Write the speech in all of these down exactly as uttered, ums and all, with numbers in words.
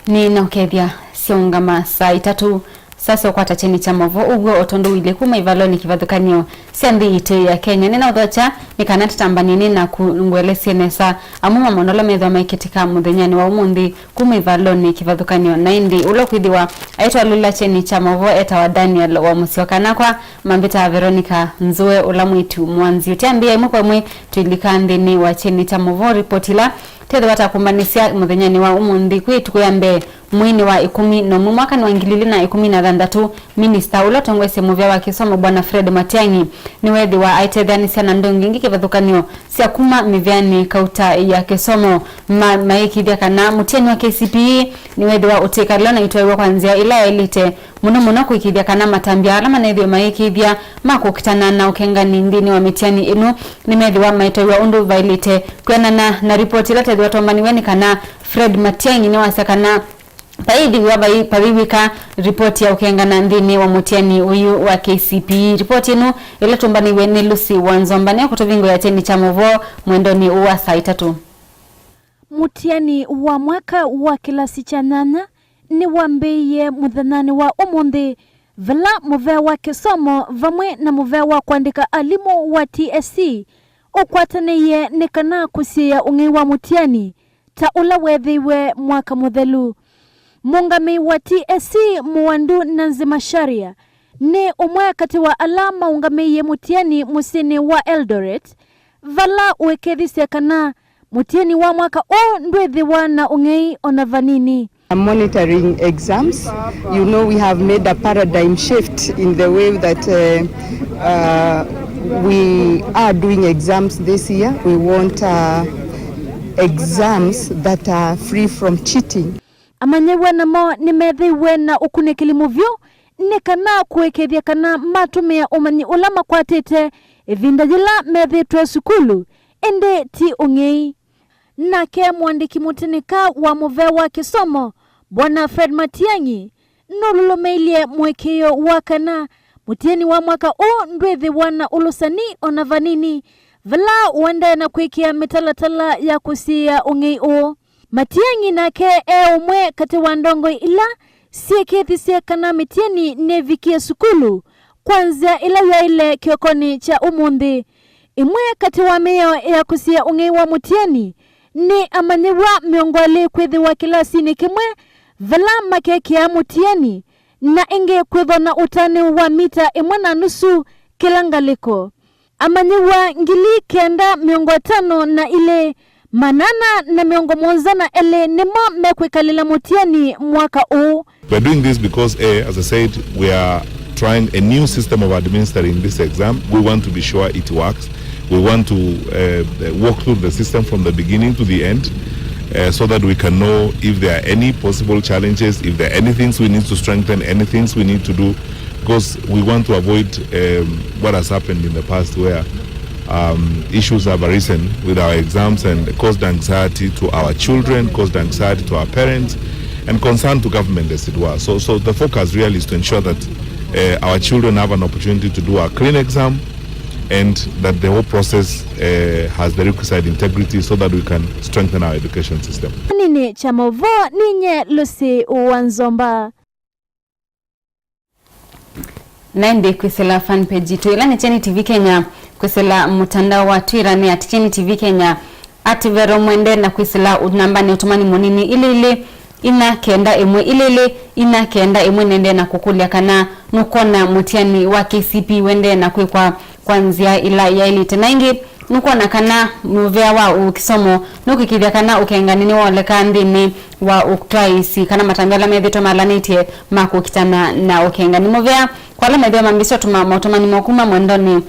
Nĩnaũkethya syaũngama saa itatũ, saa sya ũkwata kyeni kya maũvoo ũw'o o tondũ ũilyĩ kuma ivalonĩ kĩvathũkany'o sya nthĩ yitũ ya Kenya. Nĩnaũthokya nĩ kana tũtambany'e nĩ naku ngũelesye nesa amwe ma maũndũ ala methĩwa maikĩtĩka mũthenyanĩ wa ũmũnthĩ kuma ivalonĩ kĩvathũkany'o. Na ĩndĩ ũla ũkwĩthĩwa aitwalũla kyeni kya maũvoo etawa Daniel wa Mũsyoka, nakwa mambĩtaa Veronica Nzũe, ũla mwĩĩtu mũanzi. Ũteambĩĩa, ĩmwe kwa ĩmwe tũilika nthĩnĩ wa kyeni kya maũvoo, ripoti ila twĩthĩwa takumbanĩsya mũthenyanĩ wa ũmũnthĩ. Kwĩ ĩtukũ ya mbee mweinĩ wa ĩkũmi na ũmwe mwakanĩ wa ngili ilĩ na ĩkũmi na thanthatũ, minista ũla ũtongoesye mũvĩa wa kĩsomo, Bwana Fred Matiang'i, nĩweethĩwa aitetheanĩsya na ndongi ingĩ kĩvathũkany'o sya kuma mĩvĩanĩ kauta ya kĩsomo, ma, mayĩkĩĩthya kana mũtiani wa K C P E nĩweethĩwa ũtĩkalĩlwa na itwaĩwa kwa nzĩa ĩla yaĩlĩte, mũno mũno kũĩkĩĩthya kana matambya ala maneethĩwe mayĩkĩĩthya ma kũkitana na ũkengani nthĩnĩ wa mĩtiani ĩno nĩmeethĩwa maitwaĩwa ũndũ vaĩlĩte. Kwĩanana na ripoti ĩla teethĩwa twombaniw'e nĩ kana Fred Matiang'i nĩwasya kana vaĩthĩwa vai-, vavĩw'ĩka ripoti ya ũkengana nthĩnĩ wa mũtiani ũyũ wa K C P E. Ripoti ĩno ĩla tũmbanĩw'e nĩ Lucy Wanzomba nĩyo kũtũvingũĩa kyeni kya maũvoo mwendonĩ ũũ wa saa itatũ. Mũtiani wa mwaka wa kĩlasi kya nyanya nĩwambĩĩie mũthenyanĩ wa ũmũnthĩ, vala mũvea wa kĩsomo vamwe na mũvea wa kũandĩka alimũ wa T S C ũkwatanĩie nĩ kana kũsiĩĩa ũng'ei wa mũtiani ta ũla weethĩiwe mwaka mũthelu. Mũũngamĩi wa T S C Mũwandu Nancy Macharia nĩ ũmwe katĩ wa ala maũngamĩie mũtiani mũsyĩnĩ wa Eldoret, vala ũĩkĩĩthisye kana mũtiani wa mwaka ũũ ndwĩthĩwa na ũng'ei o na vanini. Monitoring exams, you know, we have made a paradigm shift in the way that, uh, uh, we are doing exams this year. We want, uh, exams that are free from cheating. Amanyĩw'a namo nĩmethĩiwe na ũkunĩkĩli mũvyũ nĩ kana kũĩkĩĩthya kana matũmĩa ũmanyi ũla makwatĩte ĩvinda yĩla methĩĩtwe sukulu, ĩndĩ ti ũng'ei. Nake mũandĩki mũtĩnĩka wa mũvea wa kĩsomo, Bwana Fred Matiang'i, nũlũlũmĩilye mũĩkĩĩo wa kana mũtiani wa mwaka ũũ ndwĩthĩwa na ũlũsani o na vanini, vala ũendee na kwĩkĩa mĩtalatala ya kũsiĩĩa ũng'ei ũũ. Matiang'i nake e ũmwe katĩ wa ndongoi ila syĩkĩĩthisye kana mĩtiani nĩvikie sukulu kwa nzĩa ĩla yaĩle kĩokonĩ kya ũmũnthĩ. Ĩmwe katĩ wa mĩao ya kũsiĩĩa ũng'ei wa mũtiani nĩ amanyĩw'a mĩongo ĩlĩ kwĩthĩwa kĩlasinĩ kĩmwe vala makekĩa mũtiani, na ĩngĩ kwĩthwa na ũtanĩu wa mita ĩmwe na nusu kĩla ngalĩko. Amanyĩw'a ngili kenda mĩongo ĩtano na ilĩ, manana na mĩongo mũonza na elĩ nĩmo mekwĩkalĩla mũtiani mwaka ũũ. We're doing this because, A, as I said, we are trying a new system of administering this exam. We want to be sure it works. We want to, uh, walk through the system from the beginning to the end, uh, so that we can know if there are any possible challenges, if there are any things we need to strengthen, any things we need to do, because we want to avoid, um, what has happened in the past, where, um, issues have arisen with our exams and caused anxiety to our children, caused anxiety to our parents, and concern to government, as it were. So, so the focus really is to ensure that, uh, our children have an opportunity to do a clean exam and that the whole process, uh, has the requisite integrity so that we can strengthen our education system. Nini kya maũvoo ninye Lucy wa Nzomba. Na ĩndĩ kwĩsĩla fan page yitũ, ĩla nĩ Kyeni T V Kenya, kwĩsĩla mũtandao wa Twitter nĩ at Kyeni T V Kenya, at Vero Mwende, na kwĩsĩla ũ-, nambanĩ ũtũmani mũnini ilĩ ilĩ inya kenda ĩmwe ilĩ ilĩ inya kenda ĩmwe. Nĩendee na kũkũlya kana nũkwona mũtiani wa K C P E wendee na kwĩkwa kwa nzĩa ĩla yaĩlĩte. Na ĩngĩ, nũkwona kana mũvea wa ũkĩsomo nũkĩkĩthya kana ũkengani nĩwoleka nthĩnĩ wa ũtwaĩĩsĩ kana matambya ala methĩĩtwe malanĩtye ma kũkitana na ũkengani. Mũvea kwa ala methĩwa mambĩsya ũtũma maũtũmani moo kuma mwendonĩ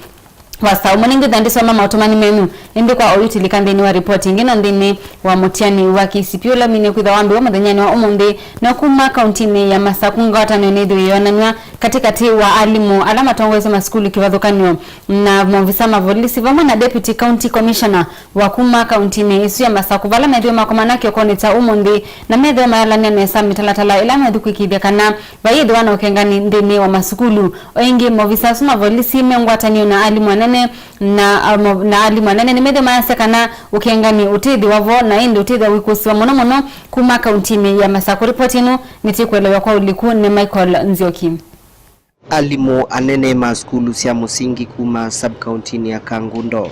wa saa ũmwe. Nĩngwĩtha ndĩsoma maũtũmani menyu, ĩndĩ kwa oyu tilika nthĩnĩ wa ripoti ĩngĩ no nthĩnĩ wa mũtiani wa K C P E ũla ũminie kwĩthwa wambĩwa mũthenyanĩ wa ũmũnthĩ, no kuma kauntinĩ ya Masaku ngwatanĩo nĩthĩwe ĩyonanw'a katĩkatĩ wa alimũ ala matongoesye masukulu kĩvathũkany'o na maovisa ma volisi vamwe na Deputy County Commissioner wa kuma kauntinĩ ĩsu ya Masaku, vala methĩwe makomana kĩokonĩ kya ũmũnthĩ, na methĩwe mayalany'a nesa mĩtalatala ĩla meũthukwĩkĩthya kana vaiĩthĩwa na ũkengani nthĩnĩ wa masukulu. O ĩngĩ, maovisa asu ma volisi me ngwatanĩo na alimũ anene na, na alimũ anene nĩmethĩwe mayasya kana ũkengani ũtĩthĩwa vo, na ĩndĩ ũtĩthĩwa wĩkũsĩwa mũno mũno kuma kauntinĩ ya Masaku. Ripoti ĩno nĩtĩkũelewa kwa ũliku nĩ Michael Nzioki. Alimũ anene ma sukulu sya mũsingi kuma sub-kauntinĩ ya Kangundo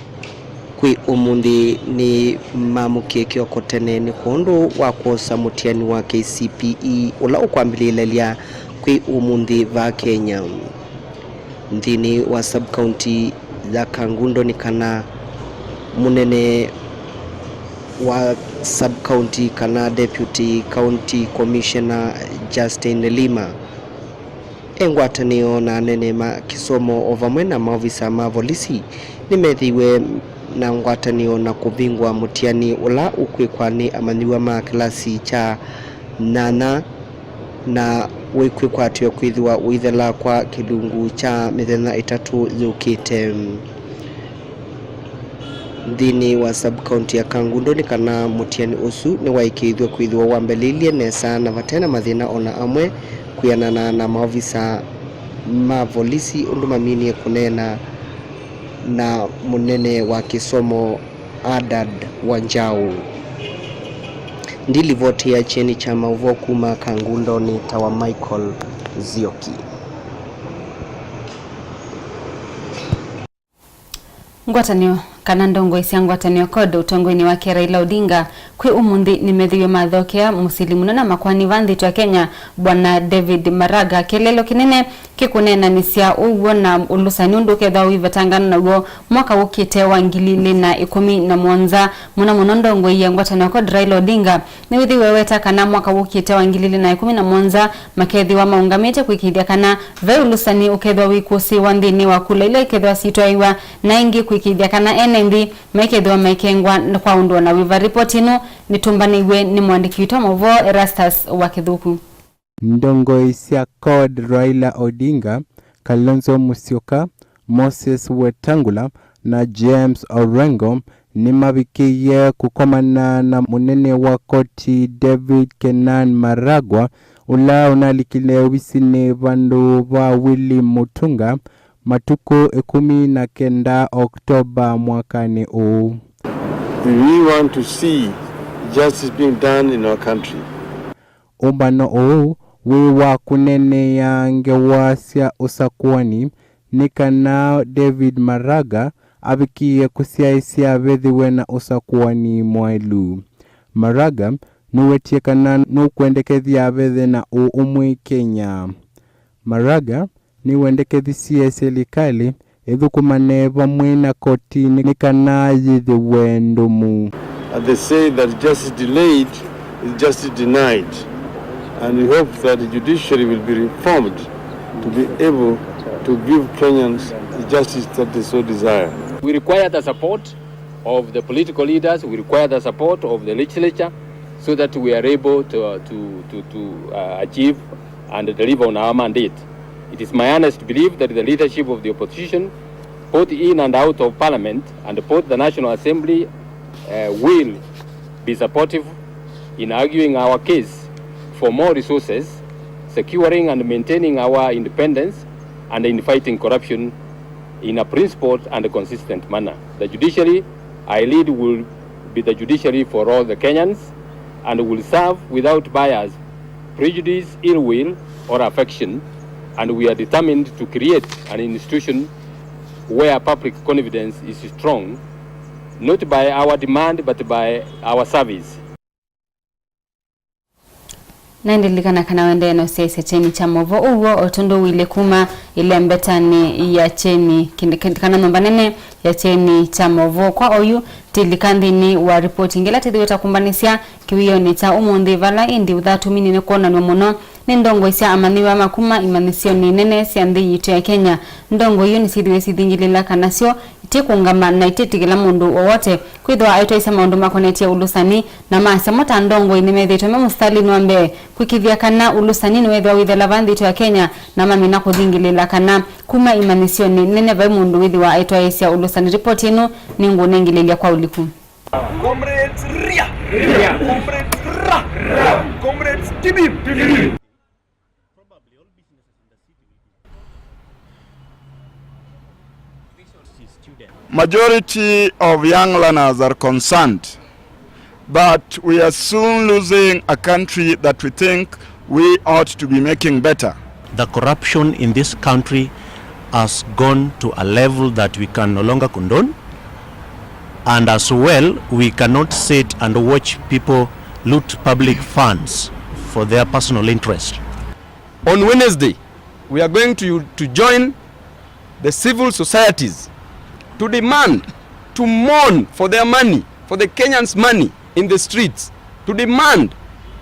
kwĩ ũmũnthĩ nĩmamũkie kĩoko tene nĩ kwondũ wa kwosa mũtiani wa K C P E ũla ũkwambĩlĩlya kwĩ ũmũnthĩ vaa Kenya. Nthĩnĩ wa sub-county ya Kangundo nĩ kana mũnene wa sub-county kana Deputy County Commissioner Justin Lima e ngwatanĩo na anene ma kĩsomo o vamwe na maovisa ma volisi nĩmethĩiwe na ngwatanĩo na kũvingũa mũtiani ũla ũkwĩkwa nĩ amanyĩw'a ma kĩlasi kya nyanya na wĩkwĩkwatw'a kwĩthĩwa ũithela kwa kĩlungu kya mĩthenya ĩtatũ yũkĩte. Nthĩnĩ wa sub-county ya Kangundo nĩ kana mũtiani ũsu nĩwaĩkĩĩthw'e kwĩthĩwa wambĩlĩilye nesa na vate na mathĩna o na amwe, kwĩanana na maovisa ma volisi ũndũ maminie kũneena na mũnene wa kĩsomo Adad Wanjau. Ndilivoti ya kyeni kya maũvoo kuma Kangundo nĩ ta wa Michael Nzioki. Ngwatanĩo kana ndongoi sya ngwatanĩo CORD ũtongoinĩ wake Raila Odinga kwĩ ũmũnthĩ nĩmethĩiwe mathokea mũsili mũnene wa makoani va nthĩ ya Kenya, Bwana David Maraga. Kĩeleelo kĩnene kĩkũneenanĩsya ũw'o na ũlũsani ũndũ ũkethĩwa ũivetangana naw'o mwaka wũkĩte wa ngili ilĩ na ĩkũmi na mũonza. Mũno mũno ndongoi ya ngwatanĩo CORD Raila Odinga nĩwĩthĩiwe eweta kana mwaka wũkĩte wa ngili ilĩ na ĩkũmi na mũonza makethĩwa maũngamĩte kwĩkĩĩthya kana ve ũlũsani ũkethĩwa wĩkũsĩĩwa nthĩnĩ wa kula ila ikethĩwa sitwaĩwa, na ĩngĩ kwĩkĩĩthya kana ene nthĩ maikethĩwa maikengwa kwa ũndũ o na wĩva. Ripoti ĩno nĩtũmbanĩw'e nĩ mũandĩki witũ wa maũvoo Erastus wa Kĩthũku. Ndongoi sya CORD Raila Odinga, Kalonzo Musyoka, Moses Wetangula na James Orengo nĩmavikĩie kũkomana na mũnene wa koti David Kenan Maragwa, ũla ũnalikile ovisinĩ vandũ va Willy Mutunga matukũ ĩkũmi na kenda October mwakanĩ ũũ. We want to see justice being done in our country. Ũmbano ũũ wĩ wa kũneenea ngewa sya ũsakũani nĩ kana David Maraga avikie kũsyaĩĩsya vethĩwe na ũsakũani mwaĩlu. Maraga nũwetie kana nũkwendekethya vethe na ũũmwe Kenya. Maraga nĩwendekethisye silikalĩ ĩthũkũmane vamwe na koti nĩ kana yĩthĩwe ndũmu. And they say that justice delayed is justice denied. And we hope that the judiciary will be reformed to be able to give Kenyans the justice that they so desire. We require the support of the political leaders, we require the support of the legislature so that we are able to, uh, to, to, to, uh, achieve and deliver on our mandate. It is my earnest belief that the leadership of the opposition, both in and out of parliament and both the National Assembly, uh, will be supportive in arguing our case for more resources, securing and maintaining our independence, and in fighting corruption in a principled and consistent manner. The judiciary I lead will be the judiciary for all the Kenyans and will serve without bias, prejudice, ill will, or affection, and we are determined to create an institution where public confidence is strong, not by our demand, but by our service. Na ndilikana kana wendee na ũsyaĩĩsya kyeni kya maũvoo ũw'o o tondũ ũilyĩ kuma ĩlembetanĩ ya kyeni, kĩndũ, kĩndũ, kana nyũmba nene ya kyeni kya maũvoo. Kwa oyu, tilika nthĩnĩ wa ripoti ĩngĩ ĩla tĩthĩwe ta kũmbanĩsya kĩwĩonĩ kya ũmũnthĩ, vala ĩndĩ ũthatu mĩnene kwonanw'a mũno Nĩ ndongoi sya amanyĩw'a ma kuma imanyĩsyonĩ nene sya nthĩ yitũ ya Kenya. Ndongoi iũ nĩsyĩthĩwe syĩthingĩlĩĩla kana syo itikũngama na itĩtĩkĩla mũndũ wowote kwĩthĩwa aitwaĩsya maũndũ makonetye ũlũsani, na maasya mo ta ndongoi nĩmethĩĩtwe me mũsitalĩnĩ wa mbee kũĩkĩĩthya kana ũlũsani nĩwethĩwa wĩthela vaa nthĩ yitũ ya Kenya, na mamina kũthingĩlĩĩla kana kuma imanyĩsyonĩ nene vai mũndũ wĩthĩwa aitwaĩsya ũlũsani. Ripoti ĩno nĩngũnengeleelya kwa ũliku. Comrades, ria! Ria! Comrades, ra! Ra! Comrades, kibim! Kibim! Majority of young learners are concerned that we are soon losing a country that we think we ought to be making better. The corruption in this country has gone to a level that we can no longer condone, and as well, we cannot sit and watch people loot public funds for their personal interest. On Wednesday, we are going to, to join the civil societies to demand, to mourn for their money, for the Kenyans' money in the streets, to demand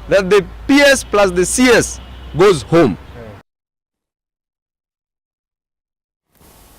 that the P S plus the C S goes home.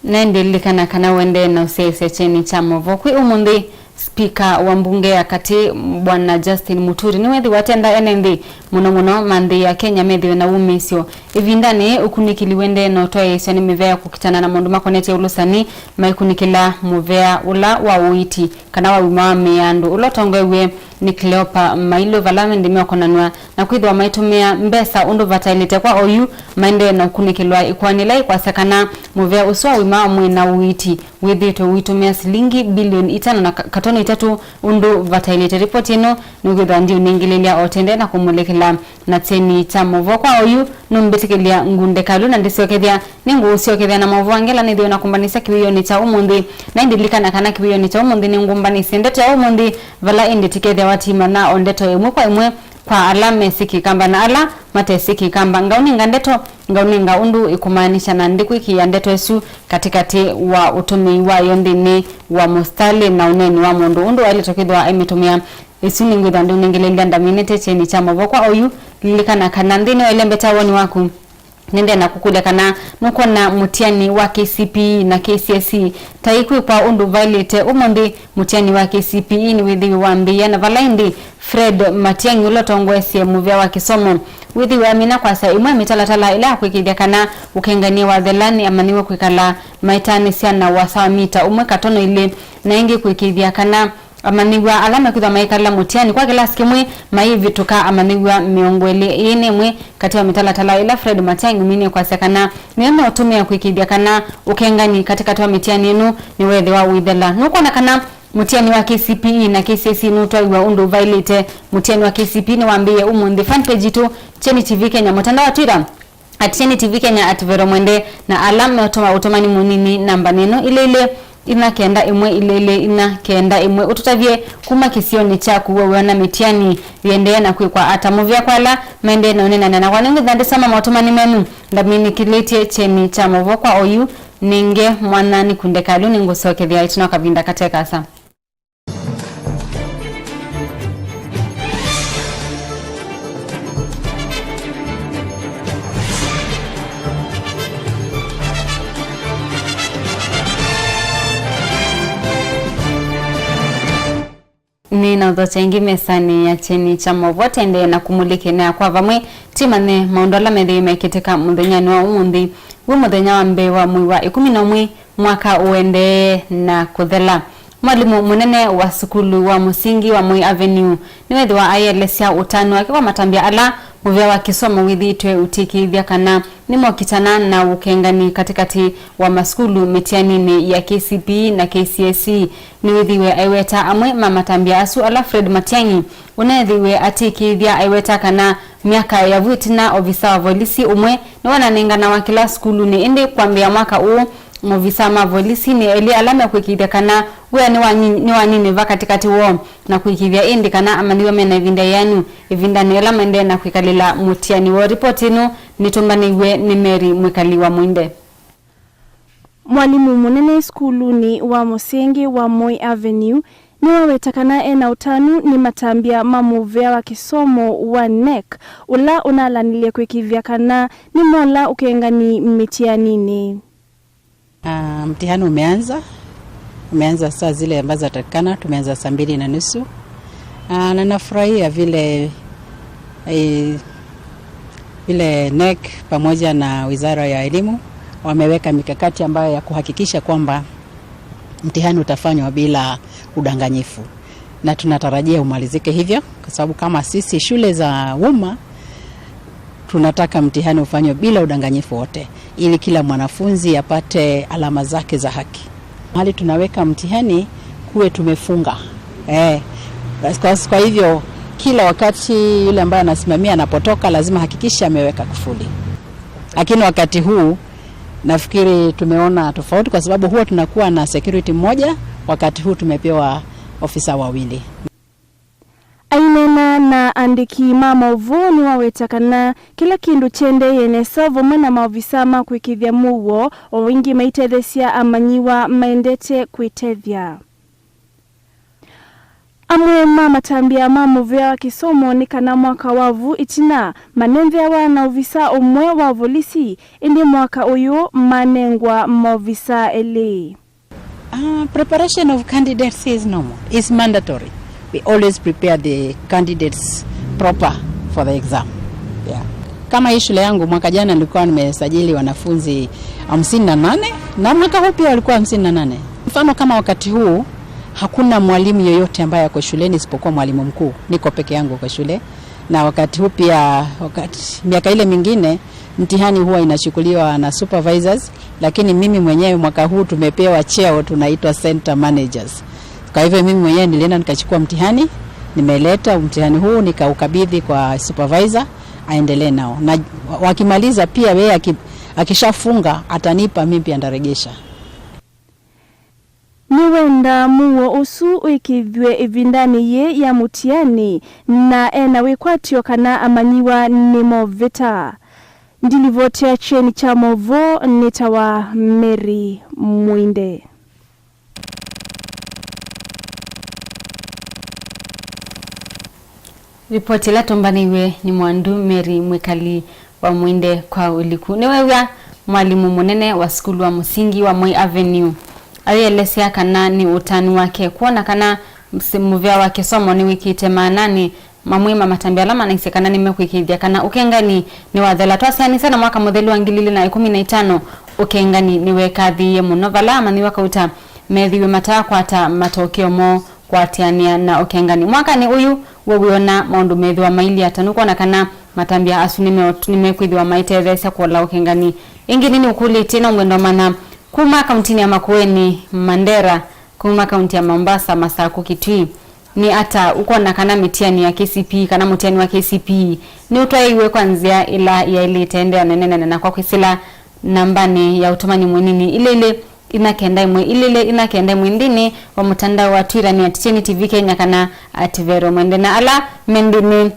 Na ĩndĩ lilikana kana ũendee na ũsyaĩĩsya kyeni kya maũvoo kwĩ ũmũnthĩ. Spika wa mbunge ya katĩ, Bwana Justin Muturi, nĩwĩthĩwa atenda ene nthĩ, mũno mũno ma nthĩ ya Kenya, methĩwe na wumĩĩsyo. Ĩvindanĩ yĩĩ, ũkunĩkĩli wendee na ũtwaĩĩsya nĩ mĩvea kũkitana na maũndũ makonetye ũlũsani, maikunĩkĩla mũvea ũla wa ũiiti kana wa ũima wa mĩĩ ya andũ ũla ũtongoew'e nĩ Cleopa Mailu, vala ĩndĩ meũkonanw'a na kwĩthĩwa maitũmĩa mbesa ũndũ vataĩlĩte. Kwa oyu, maendee na ũkunĩkĩlwa ĩkoani ĩla ĩkwasya kana mũvea ũsu wa ũima wa mwĩĩ na ũiiti wĩthĩĩtwe ũitũmĩa silingi bilioni itano na ka-, katono itatũ ũndũ vataĩlĩte. Ripoti ĩno nĩkwĩthwa ndiũnengeleelya o tũendee na kũmũlĩkĩla na kyeni kya maũvoo. Kwa oyu, nũmbĩtĩkĩlya ngundekalu na ndĩsyokethya, nĩngũũsyokethya na maũvoo angĩ ala nĩthĩwe na kũmbanĩsya kĩwĩonĩ kya ũmũnthĩ. Na ĩndĩ lilikana kana kĩwĩonĩ kya ũmũnthĩ nĩngũmbanĩsye ndeto ya ũmũnthĩ, vala ĩndĩ tũkethĩawa tũimanya o ndeto ĩmwe kwa ĩmwe kwa ala mesĩ Kĩkamba na ala matesĩ Kĩkamba. Ngaũnenga ndeto, ngaũnenga ũndũ ĩkũmaanisha, na ndikwĩkĩĩa ndeto ĩsu katĩkatĩ wa ũtũmĩi wayo nthĩnĩ wa mũsitalĩ na ũneeni wa mũndũ ũndũ waĩlĩte kwĩthĩwa aimĩtũmĩa. Ĩsu nĩngwĩthwa ndĩũnengeleelya ndaminĩte kyeni kya maũvoo. Kwa oyu, lilikana kana nthĩnĩ wa ĩlembe kya woni waku, nĩndenda kũkũlya kana nũkwona mũtiani wa K C P E na K C S E ta ikwĩkwa ũndũ vaĩlĩte ũmũnthĩ. Mũtiani wa K C P E nĩwĩthĩwe wambĩĩa, na vala ĩndĩ Fred Matiang'i, ũla ũtongoesye mũvĩa wa kĩsomo, wĩthĩwe amina kwasya ĩmwe ya mĩtalatala ĩla ya kũĩkĩĩthya kana ũkengani wathela nĩ amanyĩw'a kwĩkala maĩtanĩsya na ũasa wa mita ũmwe katono ilĩ, na ĩngĩ kũĩkĩĩthya kana amanyĩw'a ala mekwĩthwa maikala mũtiani kwa kĩlasi kĩmwe maivĩtũka amanyĩw'a mĩongo ĩlĩ. Ĩĩ nĩ ĩmwe katĩ wa mĩtalatala ĩla Fred Matiang'i ũminie kwasya kana nĩyo meũtũmĩa kũĩkĩĩthya kana ũkengani katĩkatĩ wa mĩtiani ĩno nĩweethĩwa ũithela. Nũkwona kana mũtiani wa K C P E na K C S E nũtwaiwe ũndũ vaĩlĩte? Mũtiani wa K C P E nĩwambĩĩe ũmũnthĩ. Fan page yitũ, Kyeni T V Kenya, mũtandao wa Twitter, at Kyeni T V Kenya, at Vero Mwende, na ala meũtũma ũtũmani mũnini namba nĩ ĩno, ilĩ ilĩ inya kenda ĩmwe ilĩ ilĩ inya kenda ĩmwe. Ũtũtavye kuma kĩsionĩ kyaku, we wĩona mĩtiani yĩendee na kwĩkwa ata mũvea? Kwa ala maendee na ũnenanĩa nakwa, nĩngwĩthĩa ndĩsoma maũtũmani menyu. Ndaminikĩlĩtye kyeni kya maũvoo kwa oyu, nĩnge mwana nĩkunde kalũ, nĩngũsyokethya ĩtina wa kavinda kate kasa. Nĩ na ũthokya ĩngĩ mesanĩ ya kyeni kya maũvoo, tendee na kũmũlĩkĩnĩa kwa vamwe, tĩmanye maũndũ ala methĩwe mekĩtĩka mũthenyanĩ wa ũmũnthĩ. Wĩ mũthenya wa mbee wa mwei wa ĩkũmi na ũmwe, mwaka ũendee na kũthela. Mwalimũ mũnene wa sukulu wa mũsingi wa Moi Avenue nĩwethĩwa aielesya ũtanu wake kwa matambya ala mũvĩa wa kĩsomo wĩthĩĩtwe ũtĩkĩĩthya kana nĩmokitana na ũkengani katĩkatĩ wa masukulu mĩtianinĩ ya K C P E na K C S E. Nĩwĩthĩwe aiweta amwe ma matambya asu ala Fred Matiang'i ũneethĩwe atĩkĩĩthya aiweta kana myaka yavu ĩtina, ovisa wa volisi ũmwe nĩwananenganawa kĩla sukulunĩ, ĩndĩ kwambĩĩa mwaka ũũ, maovisa ma volisi nĩ elĩ ala mekwĩkĩĩthya kana wĩa nĩwanyi-, nĩwaninĩva katĩkatĩ woo na kũĩkĩĩthya ĩndĩ kana amanyĩw'a mena ĩvinda yĩanu ĩvindanĩ yĩla maendee na kwĩkalĩla mũtiani woo. Ripoti ĩno nĩtũmbanĩw'e nĩ Mary Mwĩkali wa Mũinde. Mwalimũ mũnene sukulunĩ wa mũsingi wa Moi Avenue Nĩwaweta kana ena ũtanu nĩ matambya ma mũvĩa wa kĩsomo wa NEC, ũla ũnalanĩlye kwĩkĩĩthya kana nĩmola ũkengani mĩtianinĩ. Ah, mtihani umeanza, umeanza saa zile ambazo zatakikana, tumeanza saa mbili na nusu. Ah, na nafurahia vile, eh, vile NEC pamoja na Wizara ya Elimu wameweka mikakati ambayo ya kuhakikisha kwamba mtihani utafanywa bila udanganyifu, na tunatarajia umalizike hivyo, kwa sababu kama sisi shule za umma tunataka mtihani ufanywe bila udanganyifu wote, ili kila mwanafunzi apate alama zake za haki. Mahali tunaweka mtihani kuwe tumefunga. Eh, kwa, kwa hivyo kila wakati yule ambaye anasimamia anapotoka lazima hakikishe ameweka kufuli. Lakini wakati huu nafikiri tumeona tofauti, kwa sababu huwa tunakuwa na security mmoja, wakati huu tumepewa ofisa wawili. Aineena na andĩki ma maũvoo, nĩwaweta kana kĩla kĩndũ kyendeeye nesa vamwe na maovisa ma kwĩkĩĩthya mũuo, o ĩngĩ maitetheesya amanyĩw'a maendete kwĩtethya. Amwe ma matambya ma mũvĩa wa kĩsomo nĩ kana mwaka wa vu ĩtina manentheawa na ovisa ũmwe wa volisi, ĩndĩ mwaka ũyũ manengwa maovisa elĩ. Uh, preparation of candidates is normal, is mandatory. We always prepare the candidates proper for the exam. Yeah. Kama hii shule yangu mwaka jana nilikuwa nimesajili wanafunzi hamsini na nane na mwaka huu pia walikuwa hamsini na nane. Mfano kama wakati huu hakuna mwalimu yoyote ambaye ako shuleni isipokuwa mwalimu mkuu. Niko peke yangu kwa shule. Na wakati huu pia, wakati, miaka ile mingine, mtihani huwa inachukuliwa na supervisors, lakini mimi mwenyewe mwaka huu tumepewa cheo, tunaitwa center managers. Kwa hivyo mimi mwenyewe nilienda nikachukua mtihani, nimeleta mtihani huu nikaukabidhi kwa supervisor, aendelee nao. Na wakimaliza pia, yeye aki-, akishafunga, atanipa, mimi pia ndaregesha. Nĩwenda mũuo ũsu wĩkĩĩthw'e ĩvindanĩ yĩĩ ya mũtiani, na ena wĩkwatyo kana amanyĩw'a nĩmovĩta. Ndilivoti ya kyeni kya maũvoo nĩtawa Mary Mwinde. Ripoti ĩla tũmbanĩiw'e nĩ Mwandu Mary Mwĩkali wa Mwinde kwa ũliku. Nĩweew'a mwalimũ mũnene wa sukulu wa mũsingi wa Moi Avenue ayĩelesya kana nĩ ũtanu wake kwona kana msi-, mũvĩa wa kĩsomo nĩwĩkĩte maananĩ mamwe ma matambya ala manaisye kana nĩmekwĩkĩĩthya kana ũkengani nĩwathela. Twasyaanĩsya na mwaka mũthelu wa ngili ilĩ na ĩkũmi na itano, ũkengani nĩwekathĩĩe mũno vala amanyĩw'a kauta meethĩiwe mataakwata matokeo moo kũatĩanĩa na ũkengani. Mwakanĩ ũyu, we wĩona maũndũ meethĩwa mailyĩ ata? Nũkwona kana matambya asu nĩme-, nĩmekwĩthĩwa maitetheesya kũola ũkengani? Ĩngĩ nĩnĩũkũlĩtye, no ngwenda ũmanya, kuma kauntinĩ ya Makueni, Mandera, kuma kaunti ya Mombasa, Masaku, Kitui, nĩ ata ũkwona kana mĩtiani ya K C P E kana mũtiani wa K C P E nĩũtwaĩiwe kwa nzĩa ĩla yaĩlĩte? Endeea ũnenene na kwa kwĩsĩla nambanĩ ya ũtũmani mũnini ilĩ ilĩ ina kenda ĩmwe ilĩ ilĩ ina kenda ĩmwe nthĩnĩ wa mũtandao wa Twitter nĩ at Kyeni T V Kenya kana at Vero Mwende, na ala me nthĩnĩ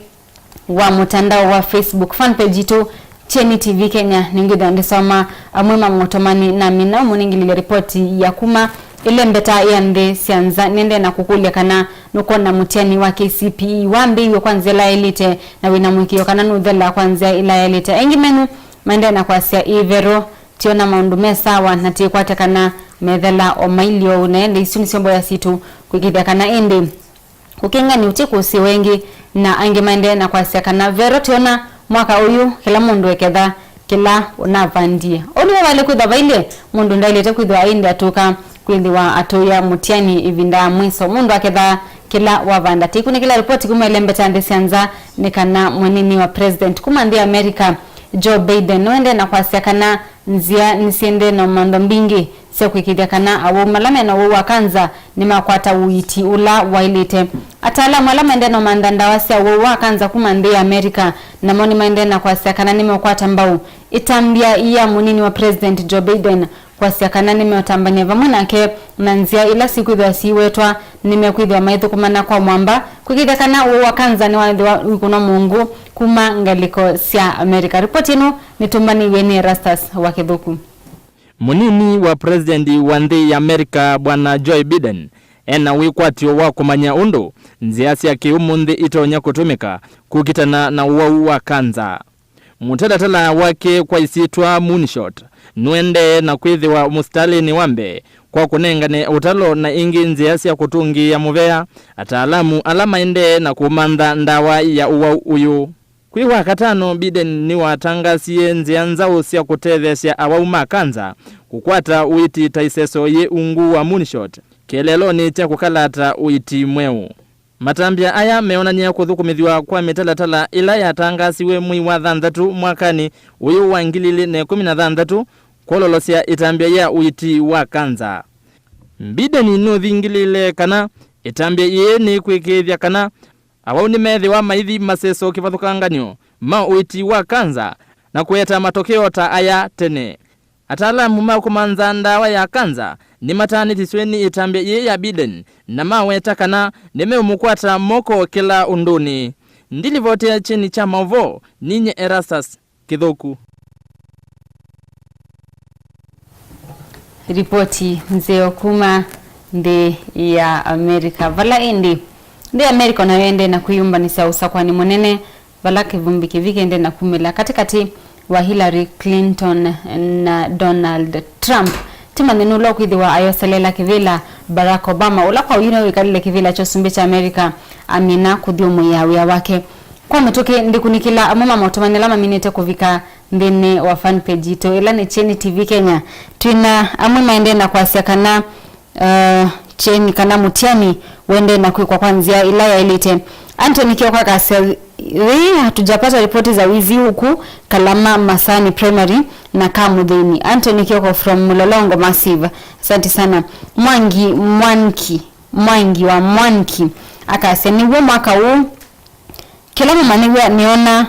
wa mũtandao wa Facebook fan page yitũ Kyeni T V Kenya, nĩngwĩthĩwa ndĩsoma amwe ma maũtũmani na mina ũmwe nĩngililye ripoti ya kuma ĩlembeta ya nthĩ sya nza. Nĩendee na kũkũlya kana nũkwona mũtiani wa K C P E wambĩĩiwe kwa nzĩa ĩla yaĩlĩte na wĩna mũĩkĩĩo kana nũthela kwa nzĩa ĩla yaĩlĩte. Aingĩ menyu maendee na kwasya, ĩĩ Vero, tĩona maũndũ me sawa na tĩkwata kana methela o mailye ũu. Na ĩndĩ isu nĩsyo mboya sitũ kwĩkĩĩthya kana ĩndĩ ũkengani ũti kũsĩwa ĩngĩ. Na angĩ maendee na kwasya kana Vero, tĩona mwaka ũyũ kĩla mũndũ eketha kĩla ũnavandie. Ũu nĩw'o vaĩle kwĩthwa vailye, mũndũ ndaĩlĩte kwĩthwa aĩndĩ atũka kwĩthĩwa atũĩa mũtiani ĩvinda ya mwiso. Mũndũ akethaa kĩla wavanda. Tĩkunĩkĩla ripoti kuma ĩlembeta nthĩ sya nza nĩ kana mũnini wa president kuma nthĩ ya America, Joe Biden, nũendee na kwasya kana nzĩa nĩsyendee na ũmantho mbingĩ sya kwĩkĩĩthya kana awau ala mena ũwau wa kanza nĩmakwata ũiiti ũla waĩlĩte. Ataalamu ala maendee na ũmantha ndawa sya ũwau wa kanza kuma nthĩ ya America namo nĩmaendee na kwasya kana nĩmeũkwata mbau ĩtambya ya mũnini wa president Joe Biden kwasya kana nĩmeũtambany'a vamwe nake na nzĩa ila sikwĩthĩwa siiwetwa nĩmekwĩthĩwa maithũkũmana kwa mwamba kwĩkĩĩthya kana ũwau wa kanza nĩwaĩthĩwa wĩkũnwa mũungu kuma ngalĩko sya America. Ripoti ĩno nĩtũmbanĩiw'e nĩ Erastus wa Kĩthũku. Mũnini wa president wa nthĩ ya America, Bwana Joe Biden, ena wĩkwatyo wa kũmanya ũndũ nzĩa sya kĩũmũnthĩ itonya kũtũmĩka kũkitana na ũwau wa kanza. Mũtalatala wake kwa ĩsyĩtwa Moonshot nũendee na kwĩthĩwa mũsitalĩnĩ wa mbee kwa kũnengane ũtalo na ĩngĩ nzĩa sya kũtũngĩĩa mũvea ataalamu ala maendee na kũmantha ndawa ya ũwau ũyũ. Kwĩ Wakatano, Biden nĩwatangasie nzĩa nzaũ sya kũtetheesya awau ma kanza kũkwata ũiiti ta ĩseso yĩ ungu wa Moonshot kĩeleelonĩ kya kũkalata ũiiti mweũ. Matambya aya meonany'a kũthũkũmĩthw'a kwa mĩtalatala ĩla yatangaasiwe mwei wa thanthatũ mwakanĩ ũyũ wa ngili ilĩ na ĩkũmi na thanthatũ kwololosya ĩtambya ya ũiiti wa kanza. Biden nũthingĩlĩĩle kana ĩtambya yĩĩ nĩkwĩkĩĩthya kana awau nĩmethĩwa maithi maseso kĩvathũkanganyo ma ũiiti wa kanza na kũeta matokeo ta aya tene. Ataalamu ma kũmantha ndawa ya kanza nĩmataanĩthisw'e nĩ ĩtambya yĩĩ ya Biden na maweta kana nĩmeũmũkwata moko kĩla ũndũnĩ. Ndilivotea kyeni kya maũvoo, ninyie Erastus Kĩthũku. Ripoti nzeo kuma nthĩ ya Amerika. Vala ĩndĩ nthĩ ya Amerika nayo ĩendee na kwĩyũmbanĩsya ũsakũani mũnene vala kĩvumbi kĩvi kĩendee na kumĩla katĩkatĩ wa Hillary Clinton na Donald Trump. Tũmanye nũla ũkwĩthĩwa ayoseleela kĩvĩla Barack Obama, ũla kwa ũyu nĩwe wĩkalile kĩvĩla kya ũsumbĩ kya Amerika, amina kũthyũmũĩa wĩa wake. Kwa mĩtũkĩ, ndĩkunĩkĩla amwe ma maũtũmani ala maminĩte kũvika nthĩnĩ wa fan page yitũ, ĩla nĩ Kyeni T V Kenya. Twĩna amwe maendee na kwasya kana uh, Kyeni kana Mũtiani wendee na kwĩkwa kwa nzĩa ĩla yaĩlĩte. Anthony Kioko akasya, "Ĩĩ, hatujapata ripoti za wizi huku Kalama Masani Primary na Kamũthĩni." Anthony Kioko from Mlolongo Massive. Asante sana. Mwangi, Mwanki, Mwangi wa Mwanki akasya, "Nĩw'o mwaka ũũ kĩla mũmanyĩw'a nĩona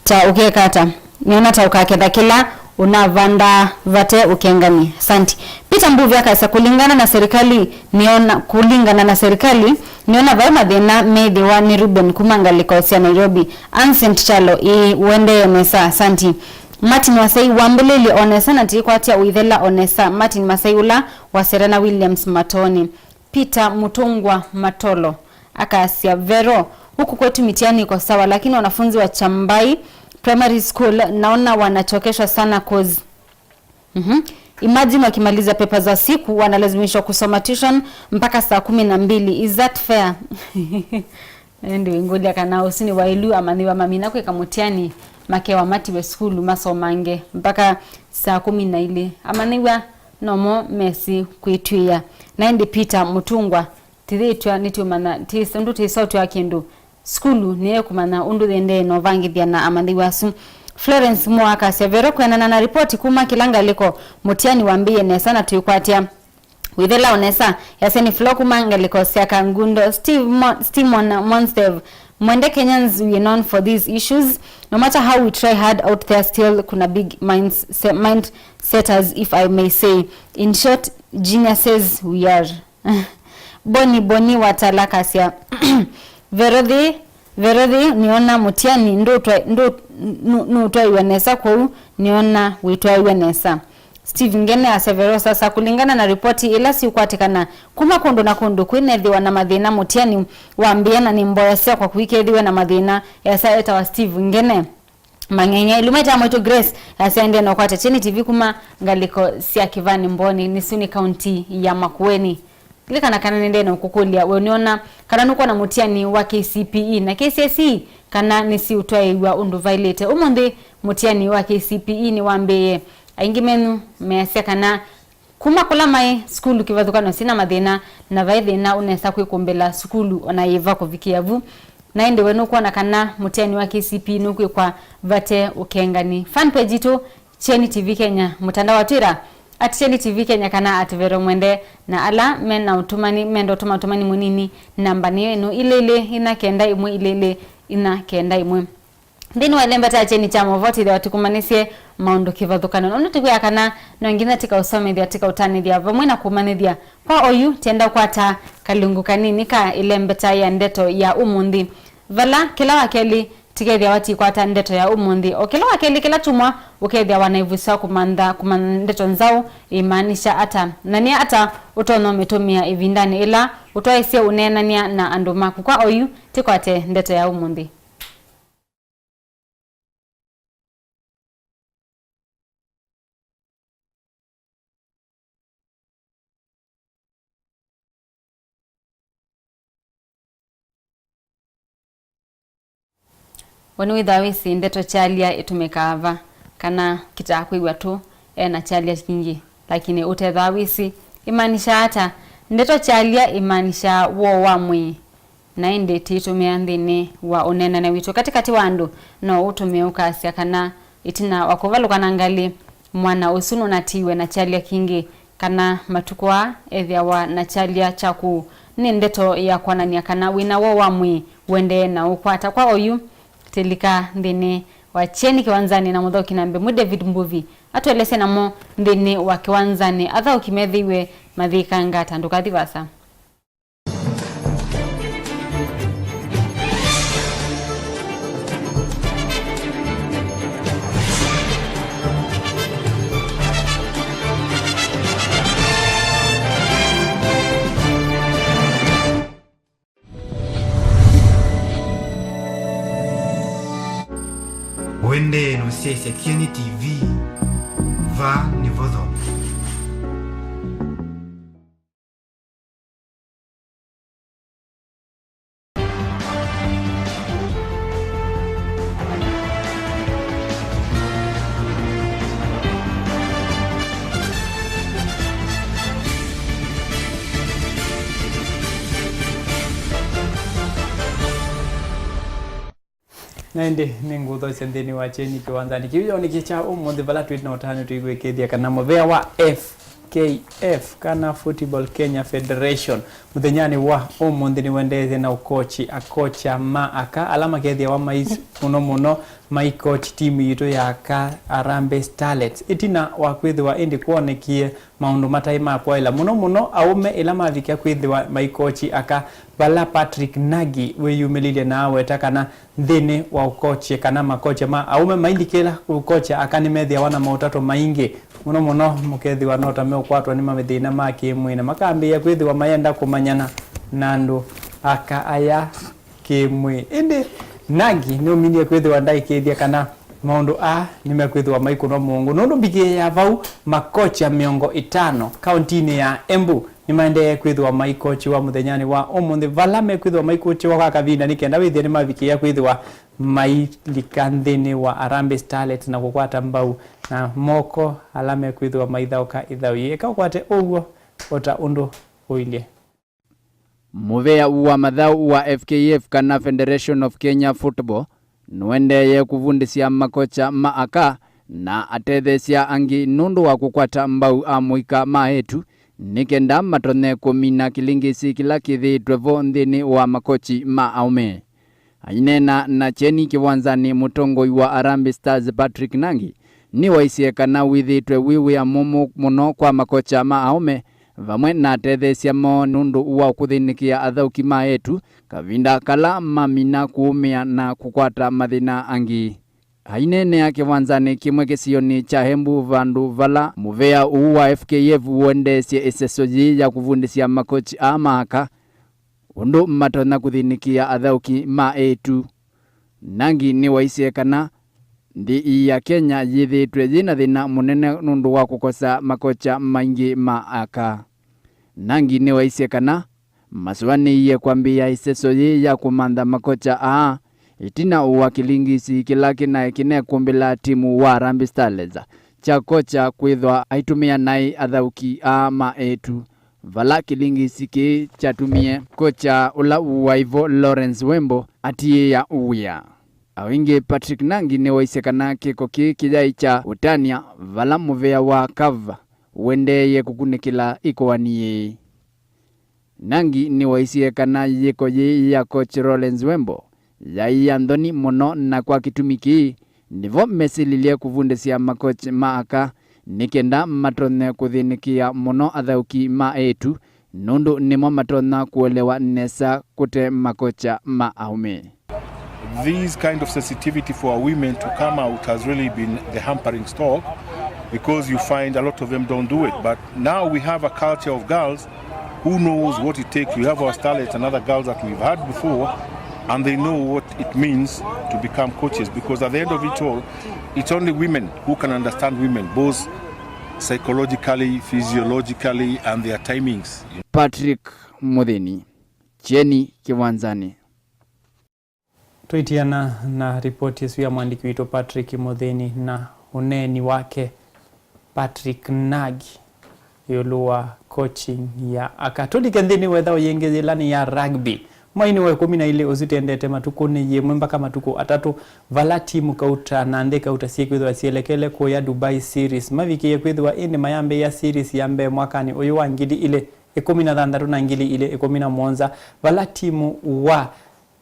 ta ũkeka ata? Nĩona ta ũkaketha kĩla ũnavandaa vate ũkengani." Asante. Peter Mbuvi akasya, "Kũlingana na serikali, nĩona, kũlingana na serikali, nĩona vai mathĩna methĩwa nĩ Ruben kuma ngalĩko sya Nairobi." Ancent Kyalo, ĩĩ, ũendee nesa. Asante. Martin Wasei, "Wambĩlĩlye o nesa na tĩkwatya ũithela o nesa." Martin Masei ũla wasera na Williams Matoni. Peter Mutungwa Matolo akasya, "Vero, huku kwetu mitihani iko sawa, lakini wanafunzi wa Chambai Primary School naona wanachokeshwa sana, cause, mhm, imagine wakimaliza pepa za siku wanalazimishwa kusoma tuition mpaka saa kumi na mbili. Is that fair?" Ĩndĩ wĩngũlya kana ũsu nĩ waĩlu amanyĩw'a mamina kwĩka mũtiani makewa matiwe sukulu masomange mpaka saa kũmi na ilĩ. Amanyĩw'a nomo mesĩ kwĩtw'ĩĩa. Na ĩndĩ Peter Mũtungwa, tithĩtw'a nĩtũmanya, tĩ-, ũndũ tĩsotw'a kĩndũ. Sukulu nĩyo ĩkũmanya ũndũ yĩendee na ũvangĩthya na amanyĩw'a asu. Florence Moa akasya, "Vero, kwĩanana na ripoti kuma kĩla ngalĩko, mũtiani wambĩĩe nesa na twĩkwatya." Wĩthela o nesa, yasya nĩ Flo kuma ngalĩko sya Kangundo. Steve Mo-, Stimon Monstev, "Mwende Kenyans, we are known for these issues. No matter how we try hard out there, still kuna big minds, se-, mind setters, if I may say. In short, geniuses we are." Boni Boni Watala akasya, "Verothi, Verothi, nĩona mũtiani ndũtwa-, ndũ-, nũ-, nũtwaiwe nesa, kwoou nĩona wĩtwaiwe nesa." Steve Ngene asya, "Vero, sasa, kũlingana na ripoti ila siũkwatĩkana kuma kũndũ na kũndũ, kwĩnethĩwa na mathĩna mũtiani wambĩĩa, na nĩ mboya syakwa kũikethĩwe na mathĩna." Esa etawa Steve Ngene. Mang'eng'e. Iluma ĩta mwĩtu Grace asya, "Ĩndĩ na ũkwata Kyeni T V kuma ngalĩko sya Kĩvani Mboni, nĩsu nĩ kaunti ya Makueni." Lilikana kana nĩndee na ũkũkũlya, we nĩona kana nũkwona mũtiani wa K C P E na K C S E kana nĩsiũtwaĩĩw'a ũndũ vaĩlĩte? Ũmũnthĩ mũtiani wa K C P E nĩwambĩĩe. Aingĩ menyu measya kana kuma kũla maĩ sukulu kĩvathũkany'o syĩna mathĩna, na vai thĩna ũnesa kwĩkũmbĩla sukulu ona yĩva kũvikĩa vu. Na ĩndĩ we nũkwona kana mũtiani wa K C P E nũkwĩkwa vate ũkengani? Fan page itũ, Kyeni T V Kenya, mũtandao wa Twitter, at Kyeni T V Kenya kana at Vero Mwende, na ala me na ũtũmani menda ũtũma ũtũmani mũnini, namba nĩyo ĩno, ilĩ ilĩ ina kenda ĩmwe ilĩ ilĩ ina kenda ĩmwe. Nthĩnĩ wa ĩlembeta ya Kyeni kya Movoo, twĩthĩwa tũkũmanyĩsye maũndũ kĩvathũkany'o. Nũndũ tũkwĩa kana no nginya tĩkaũsomethya, tĩkaũtanĩthya, vamwe na kũmanyĩthya. Kwa oyu, twenda kwata kalungu kanini ka ĩlembeta ya ndeto ya ũmũnthĩ, vala kĩla wa kelĩ Tikethĩawa tikwata ndeto ya ũmũnthĩ. O kĩla wa kelĩ kĩla kyumwa, ũkethĩawa na ĩvuso ya kũmantha, kũmantha ndeto nzaũ ĩmaanisha ata, na nĩ ata ũtonya ũmĩtũmĩa ĩvindanĩ ĩla ũtwaĩsye ũneenany'a na andũ maku. Kwa oyu, tikwate ndeto ya ũmũnthĩ. We nĩwĩthĩawa wĩsĩ ndeto kyalya ĩtũmĩkaa va, kana kĩtaa kwĩw'a tũ e na kyalya kingĩ, lakini ũtethĩawa wĩsĩ ĩmaanisha ata? Ndeto kyalya ĩmaanishaa woo wa mwĩĩ, na ĩndĩ tĩitũmĩa nthĩnĩ wa ũneenany'a witũ katĩkatĩ wa andũ. No ũtũmĩe ũkasya kana ĩtina wa kũvalũka na ngalĩ, mwana ũsu nũnatiiwe na kyalya kingĩ, kana matukũ aa ethĩawa na kyalya kya kũu. Nĩ ndeto ya kwonany'a kana wĩ na woo wa mwĩĩ ũendee na ũkwata. Kwa oyu, tĩlika nthĩnĩ wa Kyeni Kĩwanzanĩ na mũthaũki namba ĩmwe David Mbuvi atũelesye namo nthĩnĩ wa Kĩwanzanĩ, athaũki methĩiwe mathĩĩka ngata. Ndũkathi vaasa. Ũendee na ũsyaĩĩsya Kyeni T V, vaa nĩvo thome. Na ĩndĩ nĩngũthokya nthĩnĩ wa Kyeni Kĩwanzanĩ kĩu kya ũmũnthĩ, vala twĩ na ũtanu tũikwĩkĩĩthya kana mũvea wa F K F, kana Football Kenya Federation, mũthenyanĩ wa ũmũnthĩ nĩwendeeie na ũkochi akocha ma aka ala makethĩawa mai mũno mũno mai coach timu yitũ ya aka Harambee Starlets, ĩtina wa kwĩthĩwa ĩndĩ kwonekie maũndũ mataĩ ma kwaĩla, mũno mũno aũme ĩla mavikĩa kwĩthĩwa mai coach aka, vala Patrick Nagi wĩyumĩlilye na aweta kana nthĩnĩ wa ũkoche kana makocha ma aũme mailikĩla ũkocha aka nĩmethĩawa na maũtato maingĩ. Mũno mũno mũkethĩwa no ta meũkwatwa nĩ mathĩna ma kĩ-mwĩĩ na makambĩĩa kwĩthĩwa mayenda kũmanyana na andũ aka aya kĩ-mwĩĩ. Ĩndĩ Nagi nĩũminie kwĩthĩwa ndaĩkĩĩthya kana maũndũ aa nĩmekwĩthĩwa maikũnwa mũongo, nũndũ mbikĩĩa ya vau makocha mĩongo ĩtano kaũntinĩ ya Embu nĩmaendee kwĩthĩwa maikochiwa mũthenyanĩ wa ũmũnthĩ, vala mekwĩthĩwa maikochiwa kwa kavinda nĩ kenda wĩthĩe nĩmavikĩĩa kwĩthĩwa mailika nthĩnĩ wa Harambee Starlets na kũkwata mbau na moko ala mekwĩthĩwa maithaũka ĩthaũ yĩĩ. Eka ũkwate ũw'o o ta ũndũ ũilye. Mũvea wa mathaũ wa F K F kana Federation of Kenya Football nũendeeye kũvundĩsya makocha ma aka na atetheesya angĩ nũndũ wa kũkwata mbau amũika ma eĩtu nĩ kenda matonye kũmina kĩlingĩsi kĩla kĩthĩĩtwe vo nthĩnĩ wa makochi ma aũme. Aineena na kyeni kĩwanzanĩ, mũtongoi wa Harambee Stars Patrick Nangi nĩwaisye kana wĩthĩĩtwe wĩ wĩa mũmũ mũno kwa makocha ma aũme vamwe na atetheesya moo nũndũ wa kũthĩnĩkĩa athaũki ma eĩtu kavinda kala mamina kũũmĩa na kũkwata mathĩna angĩ. Aineenea kĩwanzanĩ kĩmwe kĩsionĩ kya Embu, vandũ vala mũvea ũũ wa F K F ũendeesye ĩseso yĩĩ ya kũvundĩsya makochi aa ma aka ũndũ matonya kũthĩnĩkĩa athaũki ma eĩtu. Nangi nĩwaisye kana nthĩ ya Kenya yĩthĩĩtwe yĩ na thĩna mũnene nũndũ wa kũkosa makocha maingĩ ma aka. Nangi nĩwaisye kana masũanĩie kwambĩĩa ĩseso yĩĩ ya kũmantha makocha aa ĩtina wa kĩlingisi kĩla kĩnaĩ kĩnekũmbĩla timu wa Harambee Starlets kya kocha kwĩthwa aitũmĩa naĩ athaũki aa ma eĩtu, vala kĩlingisi kĩĩ kyatumie kocha ũla waĩ vo Lawrence Wembo atiĩa wĩa. O ĩngĩ, Patrick Nangi nĩwaisye kana kĩko kĩĩ kĩyaĩ kya ũtany'a vala mũvea wa CAF ũendeeye kũkunĩkĩla ĩkoani yĩĩ. Nangi nĩwaisye kana yĩko yĩĩ ya coach Lawrence Wembo yaĩ ya nthoni mũno, na kwa kĩtumi kĩĩ nĩvo mesililye kũvundĩsya makochi ma aka nĩ kenda matonye kũthĩnĩkĩa mũno athaũki ma eĩtu, nũndũ nĩmo matonya kũelewa nesa kũte makocha ma aũme. This kind of sensitivity for our women to come out has really been the hampering stock, because you find a lot of them don't do it. But now we have a culture of girls who knows what it takes. We have our starlets and other girls that we've had before, and they know what it means to become coaches, because at the end of it all, it's only women who can understand women, both psychologically, physiologically, and their timings. Patrick Muthini, Kyeni Kĩwanzanĩ. Tũitiana na ripoti ĩsu ya mwandĩki witũ Patrick Mũthĩni na ũneeni wake Patrick Nagi ĩũlũ wa coaching ya aka. Tũlike nthĩnĩ wa ĩthaũ yĩngĩ, yĩla nĩ ya rugby. Mweinĩ wa ĩkũmi na ilĩ ũsu tendete matukũnĩ yĩmwe mpaka matukũ atatũ, vala timu kauta na nthĩ kauta syĩkwĩthĩwa syelekele kũya Dubai Series. Mavikĩie kwĩthĩwa ĩndĩ mayambĩĩa series ya mbee mwakanĩ ũyũ wa ngili ilĩ ĩkũmi na thanthatũ na ngili ilĩ ĩkũmi na mũonza, vala timu wa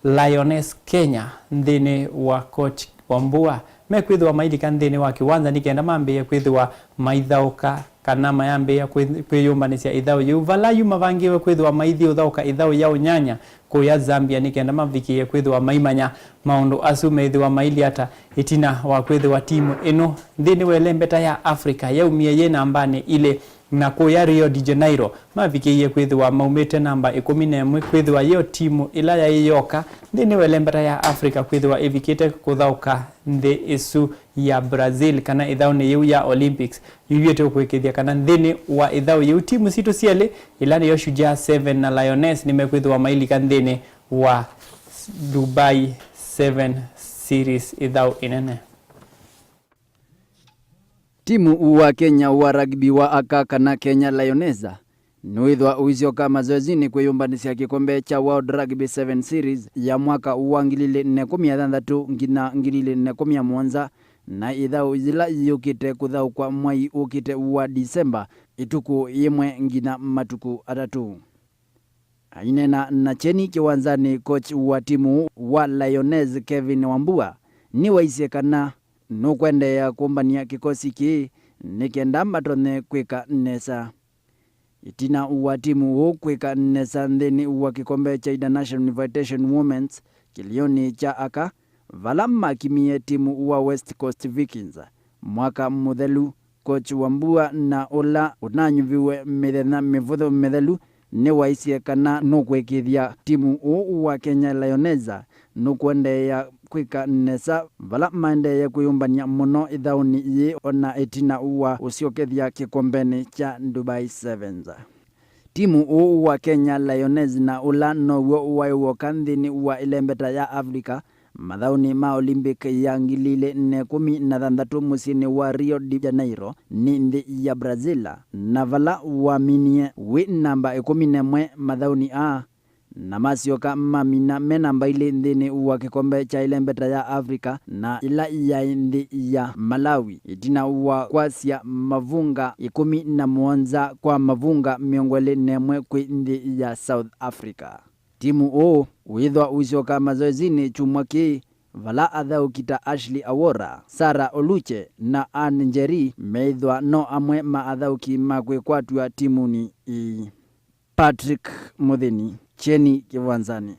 Lioness Kenya nthĩnĩ wa coach Wambua mekwĩthĩwa mailika nthĩnĩ wa kĩwanza nĩ kenda mambĩĩe kwĩthĩwa maithaũka kana mayambĩĩa kwĩ-, kwĩyũmbanĩsya ĩthaũ yĩu, vala yu mavangĩĩwe kwĩthĩwa maithi ũthaũka ĩthaũ ya ũnyanya kũya Zambia nĩ kenda mavikĩĩe kwĩthĩwa maimanya maũndũ asu meĩthĩwa mailye ata. Ĩtina wa kwĩthĩwa timu ĩno nthĩnĩ wa ĩlembeta ya Africa yaumie yĩ nambanĩ ilĩ, na kũya Rio de Janeiro mavikĩie kwĩthĩwa maumĩte namba ĩkũmi na ĩmwe, kwĩthĩwa yĩyo timu ĩla yaĩ yoka nthĩnĩ wa ĩlembeta ya Africa kwĩthĩwa ĩvikĩte kũthaũka nthĩ ĩsu ya Brazil, kana ĩthaũnĩ yĩu ya Olympics. Yu yĩtũkwĩkĩthya kana nthĩnĩ wa ĩthaũ yĩu timu sitũ syelĩ, ĩla nĩyo Shujaa seven na Lioness, nĩmekwĩthĩwa mailika nthĩnĩ wa Dubai seven Series, ĩthaũ ĩnene. Timu wa Kenya wa rugby wa aka kana Kenya Lioness nĩwĩthwa ũisyoka mazoezinĩ kwĩyũmbanĩsya kĩkombe kya World Rugby seven Series ya mwaka wa ngili ilĩ na ĩkũmi na thanthatũ nginya ngili ilĩ na ĩkũmi na mũonza, na ĩthaũ yĩla yĩũkĩte kũthaũkwa mwai ũkĩte wa Disemba, ĩtukũ yĩmwe nginya matukũ atatũ. Aineena na Kyeni kĩwanzanĩ, coach wa timu wa Lioness Kevin Wambua nĩwaisye kana nũkwendeea kũmbany'a kĩkosi kĩĩ nĩ kenda matonye kwĩka nesa. Ĩtina wa timu ũũ kwĩka nesa nthĩnĩ wa kĩkombe kya International Invitation Women's kĩlĩonĩ kya aka, vala makimie timu wa West Coast Vikings mwaka mũthelu, coach Wambua na ũla ũnanyuviwe mĩthenya mĩvũthũ mĩthelu nĩwaisye kana nũkwĩkĩĩthya timu ũũ wa Kenya Lioness nũkũendeea kwĩka nesa vala maendeee kwĩyũmbany'a mũno ĩthaũnĩ yĩĩ, o na ĩtina wa ũsyokethya kĩkombenĩ kya Dubai Sevens. Timu ũũ wa Kenya Lioness, na ũla now'o waĩ w'oka nthĩnĩ wa ĩlembeta ya Africa mathaũnĩ ma Olympic ya ngili ilĩ na ĩkũmi na thanthatũ mũsyĩnĩ wa Rio de Janeiro, nĩ nthĩ ya Brazil, na vala waminie wĩ namba ĩkũmi na ĩmwe mathaũnĩ aa, na masyoka mamina me namba ilĩ nthĩnĩ wa kĩkombe kya ĩlembeta ya Africa, na ĩla yaĩ nthĩ ya Malawi, ĩtina wa kwasya mavunga ĩkũmi na mũonza kwa mavunga mĩongo ĩlĩ na ĩmwe kwĩ nthĩ ya South Africa. Timu ũũ wĩthwa ũisyoka mazoezinĩ kyumwa kĩĩ, vala athaũki ta Ashley Awora, Sarah Oluche, na Anne Njeri meĩthwa no amwe ma athaũki ma kwĩkwatw'a timunĩ ĩĩ. Patrick Mũthĩni, Kyeni Kĩwanzanĩ.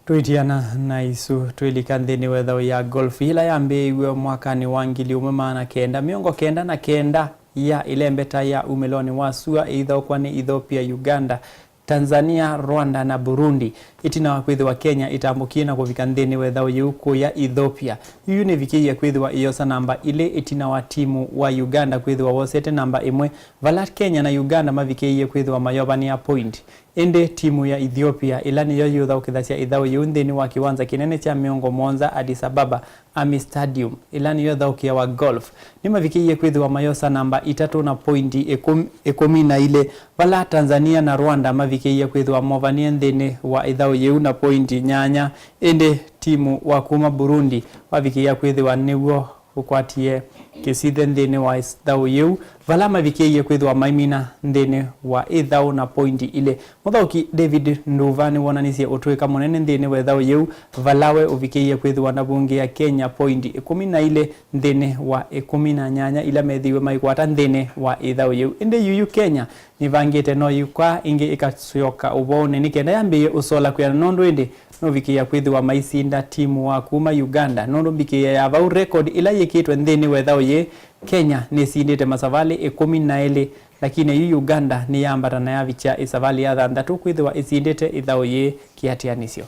Tũitiana na isu, twĩlika nthĩnĩ wa ĩthaũ ya golf yĩla yambĩĩiw'e mwakanĩ wa ngili ũmwe maana kenda mĩongo kenda na kenda ya ĩlembeta ya umĩlonĩ wa sua ĩithaũkwa nĩ Ethiopia, Uganda, Tanzania, Rwanda na Burundi, ĩtina wa kwĩthĩwa Kenya ĩtambũkie na kũvika nthĩnĩ wa ĩthaũ yĩu kũya Ethiopia. Yu nĩvikĩie kwĩthĩwa ĩyosa namba ilĩ ĩtina wa timu wa Uganda kwĩthĩwa wosete namba ĩmwe, vala Kenya na Uganda mavikĩie kwĩthĩwa mayovanĩa point. Ĩndĩ timu ya Ethiopia, ĩla nĩyo yĩũthaũkĩthasya ĩthaũ yĩu nthĩnĩ wa kĩwanza kĩnene kya mĩongo mũonza Addis Ababa, Army Stadium, ĩla nĩyo ĩthaũkĩawa golf, nĩmavikĩie kwĩthĩwa mayosa namba itatũ na poindi ĩkũmi, ĩkũmi na ilĩ, vala Tanzania na Rwanda mavikĩie kwĩthĩwa movanĩe nthĩnĩ wa ĩthaũ yĩu na poindi nyanya. Ĩndĩ timu wa kuma Burundi wavikĩĩa kwĩthĩwa nĩw'o ũkwatie kĩsithe nthĩnĩ wa ĩthaũ yĩu, vala mavikĩie kwĩthĩwa maimina nthĩnĩ wa ĩthaũ na poindi ilĩ. Mũthaũki David Nduva nĩwonanisye ũtũĩka mũnene nthĩnĩ wa ĩthaũ yĩu, vala we ũvikĩie kwĩthĩwa ndavungĩa Kenya poindi ĩkũmi na ilĩ nthĩnĩ wa ĩkũmi na nyanya ila methĩiwe maikwata nthĩnĩ wa ĩthaũ yĩu. Ĩndĩ yuyu Kenya nĩvangĩte no yĩkw'a ĩngĩ ĩkasyoka ũvoonĩ nĩ kenda yambĩĩe ũsola kwĩana nũndũ ĩndĩ nũvikĩĩa kwĩthĩwa maisinda timu wa kuma Uganda, nũndũ mbikĩĩa ya vau record ĩla yĩkĩtwe nthĩnĩ wa ĩthaũ yĩĩ, Kenya nĩsindĩte masavalĩ ĩkũmi na elĩ, lakini yu Uganda nĩyambata na yavikya ĩsavalĩ ya thanthatũ kwĩthĩwa ĩsindĩte ĩthaũ yĩĩ kĩatĩanĩsyo.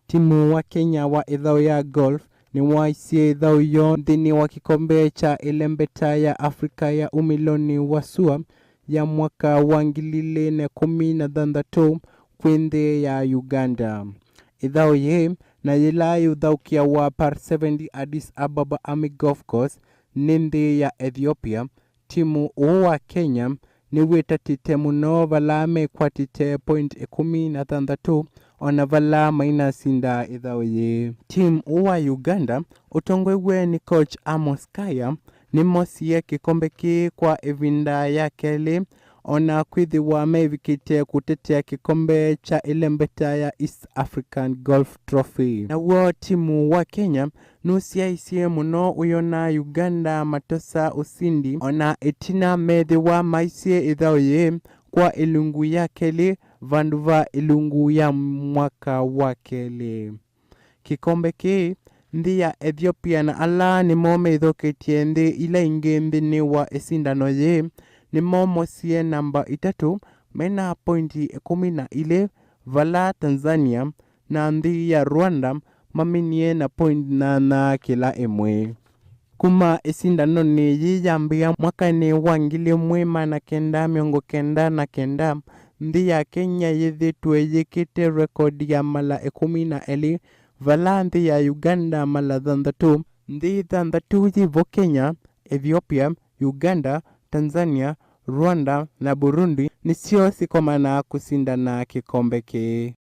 Timu wa Kenya wa ĩthaũ ya golf nĩwaisye ĩthaũ yoo nthĩnĩ wa kĩkombe kya ĩlembeta ya Africa ya umĩlonĩ wa sua ya mwaka wa ngili ilĩ na ĩkũmi na thanthatũ kwĩ nthĩ ya Uganda. Ĩthaũ yĩĩ na yĩla yĩũthaũkĩawa Par seventy Addis Ababa Army Golf Course nĩ nthĩ ya Ethiopia. Timu ũũ wa Kenya nĩwĩtatĩte mũno vala mekwatĩte point ĩkũmi na thanthatũ, o na vala mainasinda ĩthaũ yĩĩ. Timu ũũ wa Uganda ũtongoew'e nĩ coach Amos Kaya nĩmosie kĩkombe kĩĩ kwa ĩvinda ya kelĩ, o na kwĩthĩwa mevikĩte kũtetea kĩkombe kya ĩlembeta ya East African Golf Trophy. Naw'o timu wa Kenya nũsyaisye mũno ũyona Uganda matosa ũsindi, o na ĩtina methĩwa maisye ĩthaũ yĩĩ kwa ĩlungu ya kelĩ vandũ va ĩlungu ya mwaka wa kelĩ. Kĩkombe kĩĩ, nthĩ ya Ethiopia na ala nĩmo meithoketye nthĩ ila ingĩ nthĩnĩ wa ĩsindano yĩĩ, nĩmo mosie namba itatũ mena pointi ĩkũmi na ilĩ, vala Tanzania na nthĩ ya Rwanda maminie na point nyanya kĩla ĩmwe. Kuma ĩsindanonĩ yĩĩ yambĩĩa mwakanĩ wa ngili ĩmwe maana kenda mĩongo kenda na kenda, nthĩ ya Kenya yĩthĩtwe yĩkĩte record ya mala ĩkũmi na elĩ, vala nthĩ ya Uganda mala thanthatũ. Nthĩ thanthatũ yĩvo Kenya, Ethiopia, Uganda, Tanzania, Rwanda na Burundi nĩsyo sikomanaa kũsindana kĩkombe kĩĩ.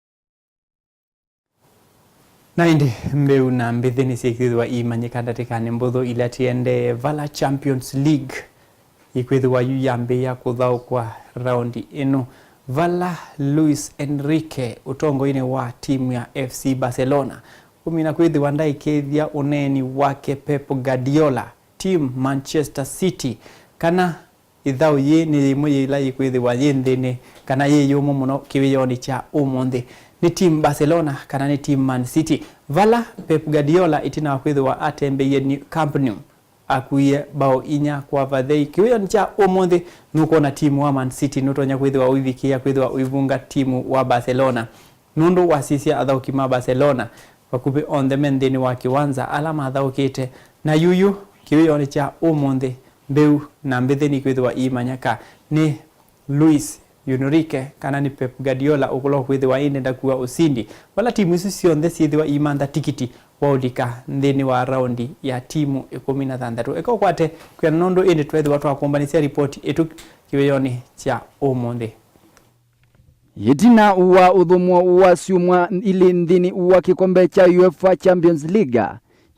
Na ĩndĩ mbeu na mbĩthĩ nĩsyĩkĩthĩwa iimanyĩka ndatĩkanĩ mbũthũ ila tiendee, vala Champions League ĩkwĩthĩwa yu yambĩĩa kũthaũkwa raundi ĩno, vala Luis Enrique ũtongoinĩ wa timu ya F C Barcelona kũmina kwĩthĩwa ndaĩkĩĩthya ũneeni wake Pep Guardiola, team Manchester City, kana ĩthaũ yĩĩ nĩ yĩmwe yĩ ila yĩkwĩthĩwa yĩ nthĩnĩ kana yĩ yũmũ mũno kĩwĩoonĩ kya ũmũnthĩ. Nĩ team Barcelona kana nĩ team Man City, vala Pep Guardiola ĩtina wa kwĩthĩwa atembeie New Camp Nou, akuie mbao inya kwa vathei. Kĩwĩoonĩ kya ũmũnthĩ, nũkwona timu wa Man City nũtonya kwĩthĩwa ũivikĩĩa kwĩthĩwa ũivunga timu wa Barcelona. Nũndũ wasisya athaũki ma Barcelona, vakuvĩ onthe me nthĩnĩ wa kĩwanza ala mathaũkĩte. Na yuyu, kĩwĩoonĩ kya ũmũnthĩ, mbeu na mbĩthĩ nĩikwĩthĩwa iimanyĩka nĩ Luis Enrique kana nĩ Pep Guardiola ũkũla ũkwĩthĩwa ĩndĩ ndakua ũsindi, vala timu isu syonthe syĩthĩwa iimantha tikiti wa ũlika nthĩnĩ wa raundi ya timu ĩkũmi na thanthatũ. Eka ũkwate kwĩana nũndũ ĩndĩ tweethĩwa twakũmbanĩsya ripoti ĩtu kĩwĩoonĩ kya ũmũnthĩ. Ĩtina wa ũthũmũo wa syumwa ilĩ nthĩnĩ wa kĩkombe kya UEFA Champions League,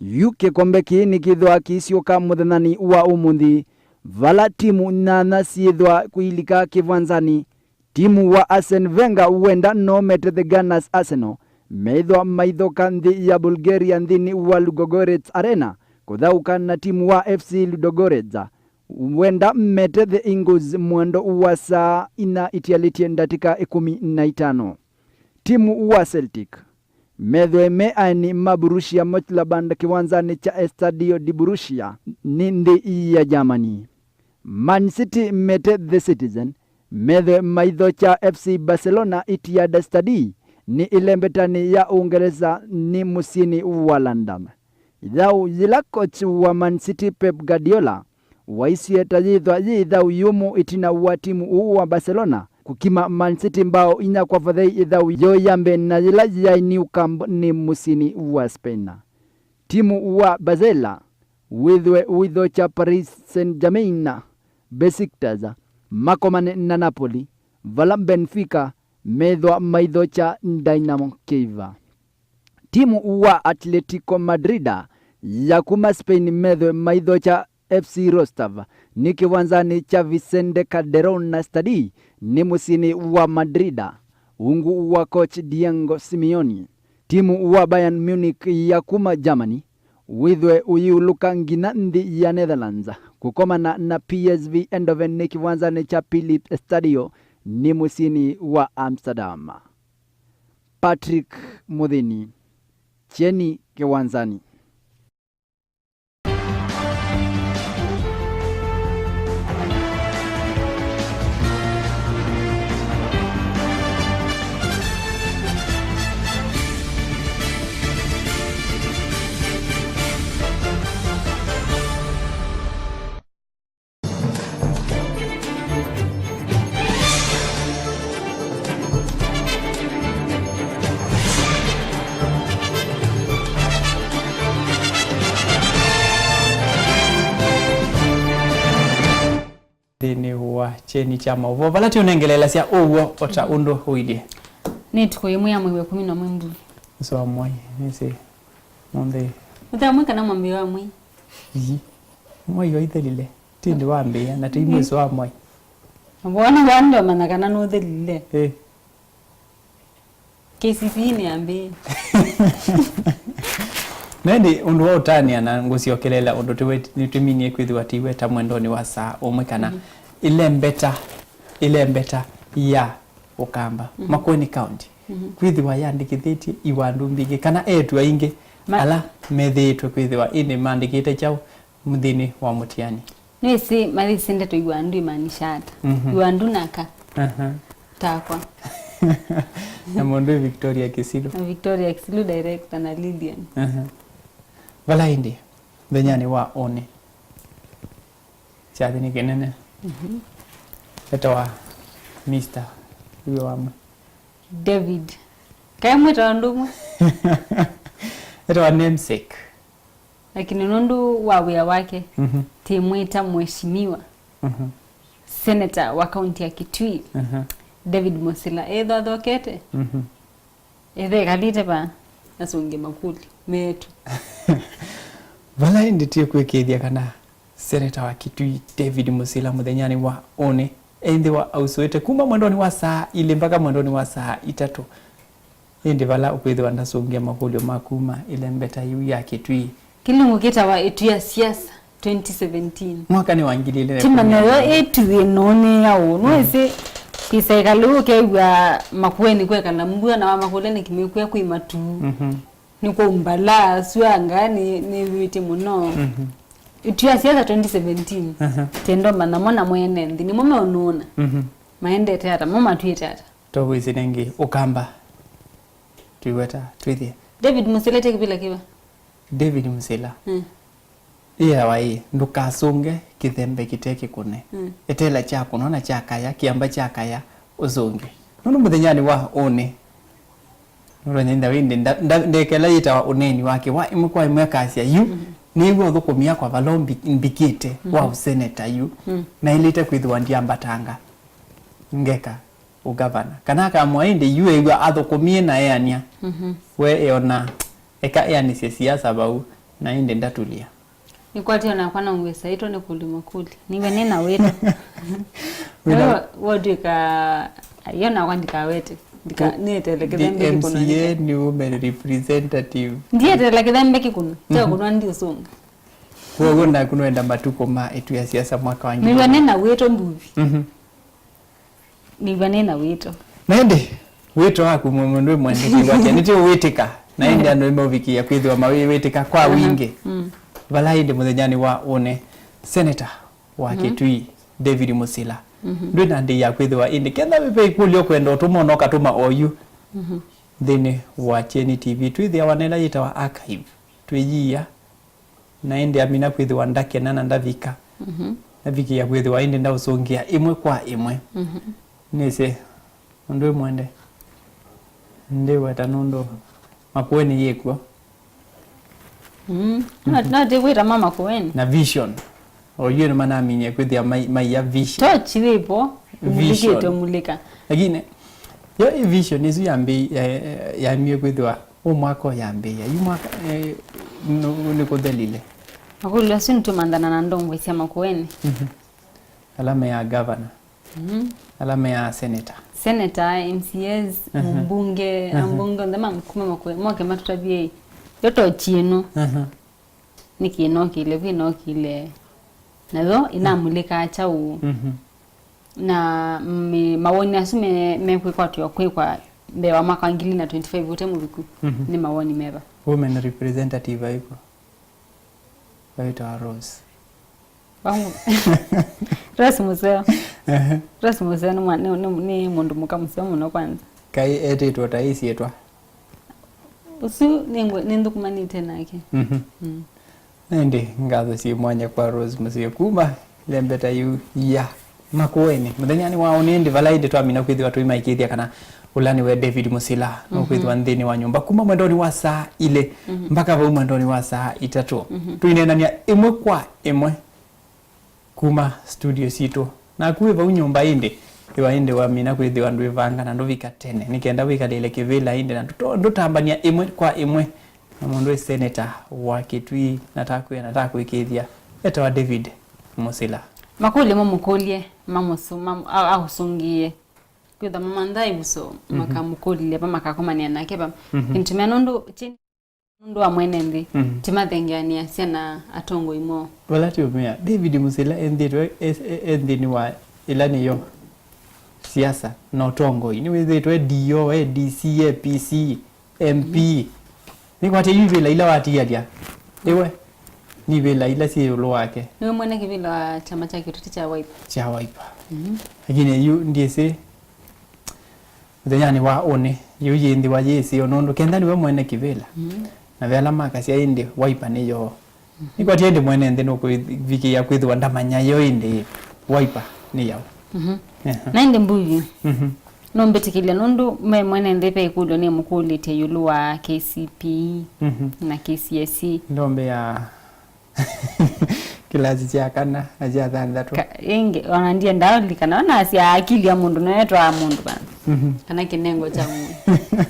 yu kĩkombe kĩĩ nĩkĩthĩwa kĩisyũka mũthenyanĩ wa ũmũnthĩ, vala timu nyanya syĩthwa kũilika kĩwanzanĩ. Timu wa Arsene Wenger wenda no mete The Gunners Arsenal, meithwa maithoka nthĩ ya Bulgaria nthĩnĩ wa Ludogorets Arena, kũthaũka na timu wa F C Ludogorets wenda mete The Eagles mwendo wa saa inya itialĩtye ndatĩka ĩkũmi na itano. Timu wa Celtic methwe me aeni ma Borussia Mönchengladbach kĩwanzanĩ kya Estadio di Borussia nĩ nthĩ ya Germany. Man City mete The Citizen methwe maitho kya F C Barcelona Etihad Stadium nĩ ĩlembetanĩ ya Ũngelesa nĩ mũsyĩnĩ wa London. Ĩthaũ yĩla coach wa Man City Pep Guardiola waisye ta yĩthwa yĩ ĩthaũ yũmũ ĩtina wa timu ũũ wa Barcelona kũkima Man City mbao inya kwa vathei ĩthaũ yoo ya mbee na yĩla yaĩ New Camp Nou mũsyĩnĩ wa Spain. Timu wa Barcelona wĩthwe ũithokya Paris Saint-Germain, Besiktas makomane na Napoli, vala Benfica methwa maithokya Dynamo Kyiv. Timu wa Atletico Madrid ya kuma Spain methwe maithokya F C Rostov nĩ kĩwanzanĩ kya Vicente Calderón na Stadi nĩ mũsyĩnĩ wa Madrid. Ungu wa coach Diego Simeone, timu wa Bayern Munich ya kuma Germany wĩthwe ũyĩũlũka nginya nthĩ ya Netherlands kũkomana na P S V Eindhoven nĩ kĩwanzanĩ kya Philips Stadio nĩ mũsyĩnĩ wa Amsterdam. Patrick Mũthĩni, Kyeni Kĩwanzanĩ. Nthĩnĩ wa kyeni kya maũvoo, vala tũnengeleelasya ũw'o o ta ũndũ ũilyĩ. Nĩ ĩtukũ yĩmwe ya mwei wa ĩkũmi na ũmwe Mbuvi. Mwĩso wa mwai, nĩsĩ, mũnthĩ. Mũthenya ũmwe kana mwambĩĩo wa mwei? Ii. Mwai waithelile, tindi wambĩĩa, na ti mwĩso wa mwai. Wona wani ndomanya kana nũthelile. Ĩ. K C C E nĩyambĩĩe. Na ĩndĩ ũndũ wa ũtanĩa na ngũsyokelela ũndũ tũwe-, nĩtũminie kwĩthĩwa tĩweta mwendonĩ wa saa ũmwe kana, mhm, ĩlembeta, ĩlembeta ya Ũkamba, mhm, Makueni County, mhm, kwĩthĩwa yandĩkĩthĩtye iwandũ mbingĩ kana eĩtu aingĩ, ma- ala methĩĩtwe kwĩthĩwa ĩndĩ maandĩkĩte kyaũ nthĩnĩ wa mũtiani. Nĩwĩsĩ, mayĩsĩ ndeto iwandũ imaanisha ata? Mhm. Iwandũ naka? Aha. Takwa. Na mũndũ Victoria Kisilu. Na Victoria Kisilu director na Lilian. Aha. Vala ĩndĩ, mũthenyanĩ wa ũnĩ, kyathĩ nĩ kĩnene. Mhm. Etawa Mister Uyo wamwe. David. Kaĩ mwĩtawa ũndũ ũmwe? Etawa namesake. Lakini nũndũ wa wĩa wake, mhm, tĩmwĩta mheshimiwa, mhm, senator wa kaunti ya Kitui, mhm, David Musila. Ethwa athokete, mhm, ethe ekalĩte vaa, asũngĩe makũlyo metu. Vala ĩndĩ tĩkwĩkĩĩthya kana senator wa Kitui, David Musila, mũthenyanĩ wa ũnĩ, ethĩwa ausũĩte kuma mwendonĩ wa saa ilĩ mpaka mwendonĩ wa saa itatũ. Ĩndĩ vala ũkwĩthĩwa ndasũngĩa makũlyo ma kuma ĩlembeta yĩu ya Kĩtui. Kĩlungu kĩtawa Ĩtu ya Siasa twenty seventeen. Mwaka nĩ wa ngili ilĩ na ĩkũmi na ĩmwe. Timanya yo ĩtu ĩnũnĩ ya ũũ. Nũĩsĩ kwĩsa ĩkalũ ũkew'a Makueni kwekala mbua na wamakũlya nĩkĩ mwĩkwĩa kwĩ matu. Mhm. Nĩ kwa umbala, sua anga nĩ, nĩ ĩvĩtye mũno. Mhm. Ĩtu ya Siasa twenty seventeen. Aha. Tendo manamo na mwene nthĩ. Nĩmo meũnũna. Mhm. Maendete ata, mo matuĩte ata. Tũwĩsĩ nengĩ Ũkamba. Tũiweta, twĩthĩe. David Musila te kĩvĩla kĩva? David Musila. Mm. Ĩawa ĩ, ndũkasũnge kĩthembe kĩte kĩkũne. Mm. Etela kyakũnwa na kyakaya, kĩamba kyakaya, ũsũnge. Nũndũ mũthenyanĩ wa ũnĩ, nũndũ nyenda wĩndĩ, nda-, nda-, ndekela yĩtawa ũneeni wake, wa ĩmwe kwa ĩmwe akasya, yu, mm-hmm, nĩw'a ũthũkũmi yakwa vala mbi-, mbikĩte, wa, mm-hmm, ũseneta yu, mm, naĩlĩte kwĩthĩwa ndyambatanga ngeka ũgavana. Kana akamũa ĩndĩ yu ew'a athũkũmie na eanĩa. Mhm. We eona, eka eanĩsye siasa vau, na ĩndĩ ndatulya. Nĩkwatĩe onakwa no ngwĩsaĩtwe nĩ kũlyo makũlyo. Nĩw'a nĩ na wĩto. Wĩna- Wewe wotwĩka, yo nakwa ndikawete. Ndika-, nĩetele kĩthembe kĩkũnwa. M C A nĩ women representative. Ndietela kĩthembe kĩkũnwa. Mhm. Kyakũnwa ndiũsũnga. Kwoguo naku nũenda matukũ ma ĩtu ya siasa mwaka wa ngili. Nĩw'a nĩ na wĩto Mbuvi. Mhm. Nĩw'a nĩ na wĩto. Na ĩndĩ, wĩto waku mwe-, mũndũ mwendete wake, nĩtĩ ũwĩtĩka. Na ĩndĩ andũ nĩmaũvikĩĩa kwĩthĩwa mawĩwĩtĩka kwa, mhm, wingĩ. Mm. Vala ĩndĩ mũthenyanĩ wa ũnĩ, senator wa, mhm, Kĩtui, David Musila. Mhm. Ndwĩ na ndĩi ya kwĩthĩwa ĩndĩ. Ketha ve ĩkũlyo ũkwenda ũtũma, ona ũkatũma oyu. Mhm. Nthĩnĩ wa Kyeni T V, twĩthĩawa na ĩla yĩtawa archive. Twĩyia. Na ĩndĩ amina kwĩthĩwa ndakena na ndavika. Mhm. Ndavikĩĩa kwĩthĩwa ĩndĩ ndaũsũngĩa ĩmwe kwa ĩmwe. Mhm. Nĩsĩ, ũndũ ĩmwende. Ndĩweta nũndũ Makueni yĩkw'o. Mm. No, no, ndĩwĩta mama Makueni. Na vision. Oyu nĩmanaminie kwĩthĩa mai-, maiya vision. Tochi wĩpo, vision. Umulĩkĩte, umulĩka. Lakini, yo ĩ vision ĩsu yambĩ-, ya-, ya-, yamie kwĩthĩwa ũ mwaka ũyambĩĩa. Yu mwaka, eh, nũ-, nĩkũthelile. Makũlyo asu nĩtũmanthana na ndongoi sya Makueni. Mhm. Ala meaa governor. Mhm. Ala meaa senator. Senator, M C As, mhm, mbunge, mhm, ambunge onthe ma kuma Makueni, moke matũtavye ĩĩ, yo tochi ĩno. Mhm. Nĩkĩ ĩnokĩle, vu ĩnokĩle. Nayo ĩnamulĩkaa kyaũ? Mhm. Na mi-, mawoni asu me-, mekwĩkwatw'a kwĩkwa mbee wa mwaka wa ngili na twenty-five ũte mũviku, mhm, nĩ mawoni meva? Women representative aiko. Vaitawa Rose. Vamu-, Rose Museo. Ehe. Rose Museo nĩ mwa-, nĩ, nĩ, nĩ mũndũ mũka mũseo mũno kwanza. Kaĩ etĩtwe ta ĩsyĩtwa? Ũsu nĩngwe-, nĩnthũkũmanĩte nake. Mhm. Mm. Na ĩndĩ ngatho syĩ mwanya kwa Rose Museo kuma Lembeta yu ya Makueni. Mũthenyanĩ wa ũnĩ ĩndĩ vala ĩndĩ twamina kwĩthĩwa tũimaĩkĩĩthya kana ũla nĩwe David Musila, mhm, nũkwĩthĩwa nthĩnĩ wa nyũmba kuma mwendonĩ wa saa ilĩ, mhm, mpaka vau mwendonĩ wa saa itatũ. Mhm. Tũineenany'a ĩmwe kwa ĩmwe kuma studio sitũ. Naku wĩ vau nyũmba ĩndĩ, ĩwa ĩndĩ wamina kwĩthĩwa ndwĩvanga na ndũvika tene, nĩ kenda wĩkalĩle kĩvĩla ĩndĩ na ndũto-, ndũtambany'a ĩmwe kwa ĩmwe na mũndũ wĩ seneta wa Kĩtui, na takwĩa na takwĩkĩĩthya, etawa David Musila. Makũlyo mamũkũlye, mamũsu-, mam-, a-, aũsũngĩe. Kwĩtha mamantha ĩvuso, mhm, makamũkũlilya va makakomanĩa nake va. Mhm. Kĩntũmĩa nũndũ, nũndũ wa mwene nthĩ, mhm, timathengeanĩasya na atongoi moo. Vala tiũmĩa, David Musila enthĩtwe e, e, e nthĩnĩ wa ĩla nĩyo siasa na ũtongoi. Nĩwĩthĩtwe D O, e D C, e P C, M P. Mhm. Nĩkwatya yu ivĩla ila watialya. Ĩwe, nĩ ivĩla ila syĩ ĩũlũ wake. Nĩwe mwene kĩvĩla wa kyama kya kĩtũtĩ kya Wiper. Kya Wiper. Mhm. Lakini yu ndyĩsĩ mũthenyanĩ wa ũnĩ, yu yĩnthĩwa yĩsĩ o nũndũ kenda nĩwe mwene kĩvĩla. Mhm. Na ve ala makasya ĩndĩ Wiper nĩ yoo. Nĩkwatya ĩndĩ mwene nthĩ nũkũvikĩĩa kwĩthĩwa ndamanya yo ĩndĩ Wiper nĩ yaũ. Mhm. Ehe. Na ĩndĩ Mbuvi, mhm, nũmbĩtĩkĩlya nũndũ me mwene nthĩ ve ĩkũlyo nĩmũkũlĩtye ĩũlũ wa K C P E, mhm, na K C S E. Ndombea kĩlasi kya kana na kya thanthatũ. Ka-, ĩngĩ, ona ndiendaa ũlikana, ona asya akili ya mũndũ noetwaa mũndũ vana. Mhm. Kana kĩnengo kya mũndũ.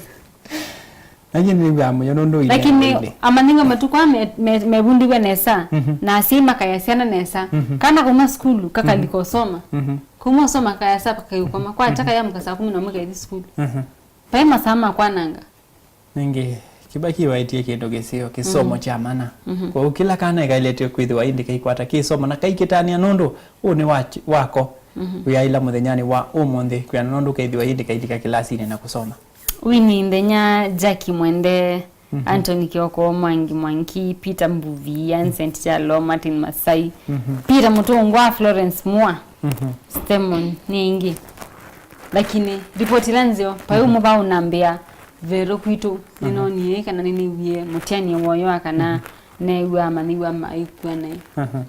Lakini nĩw'aa mũyo nũndũ lakini ĩndĩ amanyĩw'a matukũ aa me-, me-, mevundiw'e nesa, mhm, na asyai makaya syana nesa. Mhm. Kana kuma sukulu kakalika, mhm, ũsoma. Mhm. Kuma ũsoma kaya saa kakaiũkoma. Kwata, mhm, kayamũka saa kumi na ũmwe kaithi sukulu. Mhm. Vai masaa ma kwananga. Ningĩ, Kibaki waĩtie kĩndũ kĩseo, kĩsomo, mhm, kya mana. Mhm. Kwoou kĩla kana ĩkaĩlĩte kwĩthĩwa ĩndĩ kaikwata kĩsomo na kaikĩtanĩa nũndũ ũũ nĩ wa-, wako. Mhm. Wĩaĩla mũthenyanĩ wa ũmũnthĩ kwĩana nũndũ kaĩthĩwa ĩndĩ kailika kĩlasinĩ na kũsoma. Winnie Nthenya, Jackie Mwende, mhm, Anthony Kioko, Mwangi Mwangi, Peter Mbuvi, Vincent Kyalo, Martin Masai, mhm, Peter Mũtũngwa, Florence Mua, mhm, Stemon nĩ aingĩ. Lakini ripoti ĩla nzeo, vai, mhm, ũmwe va ũnambĩa verũ kwitũ, mhm, nĩnoonie kana nĩnĩwie mũtiani woyoa kana, mhm, neew'a amanyĩw'a maikw'a naĩ. Mhm.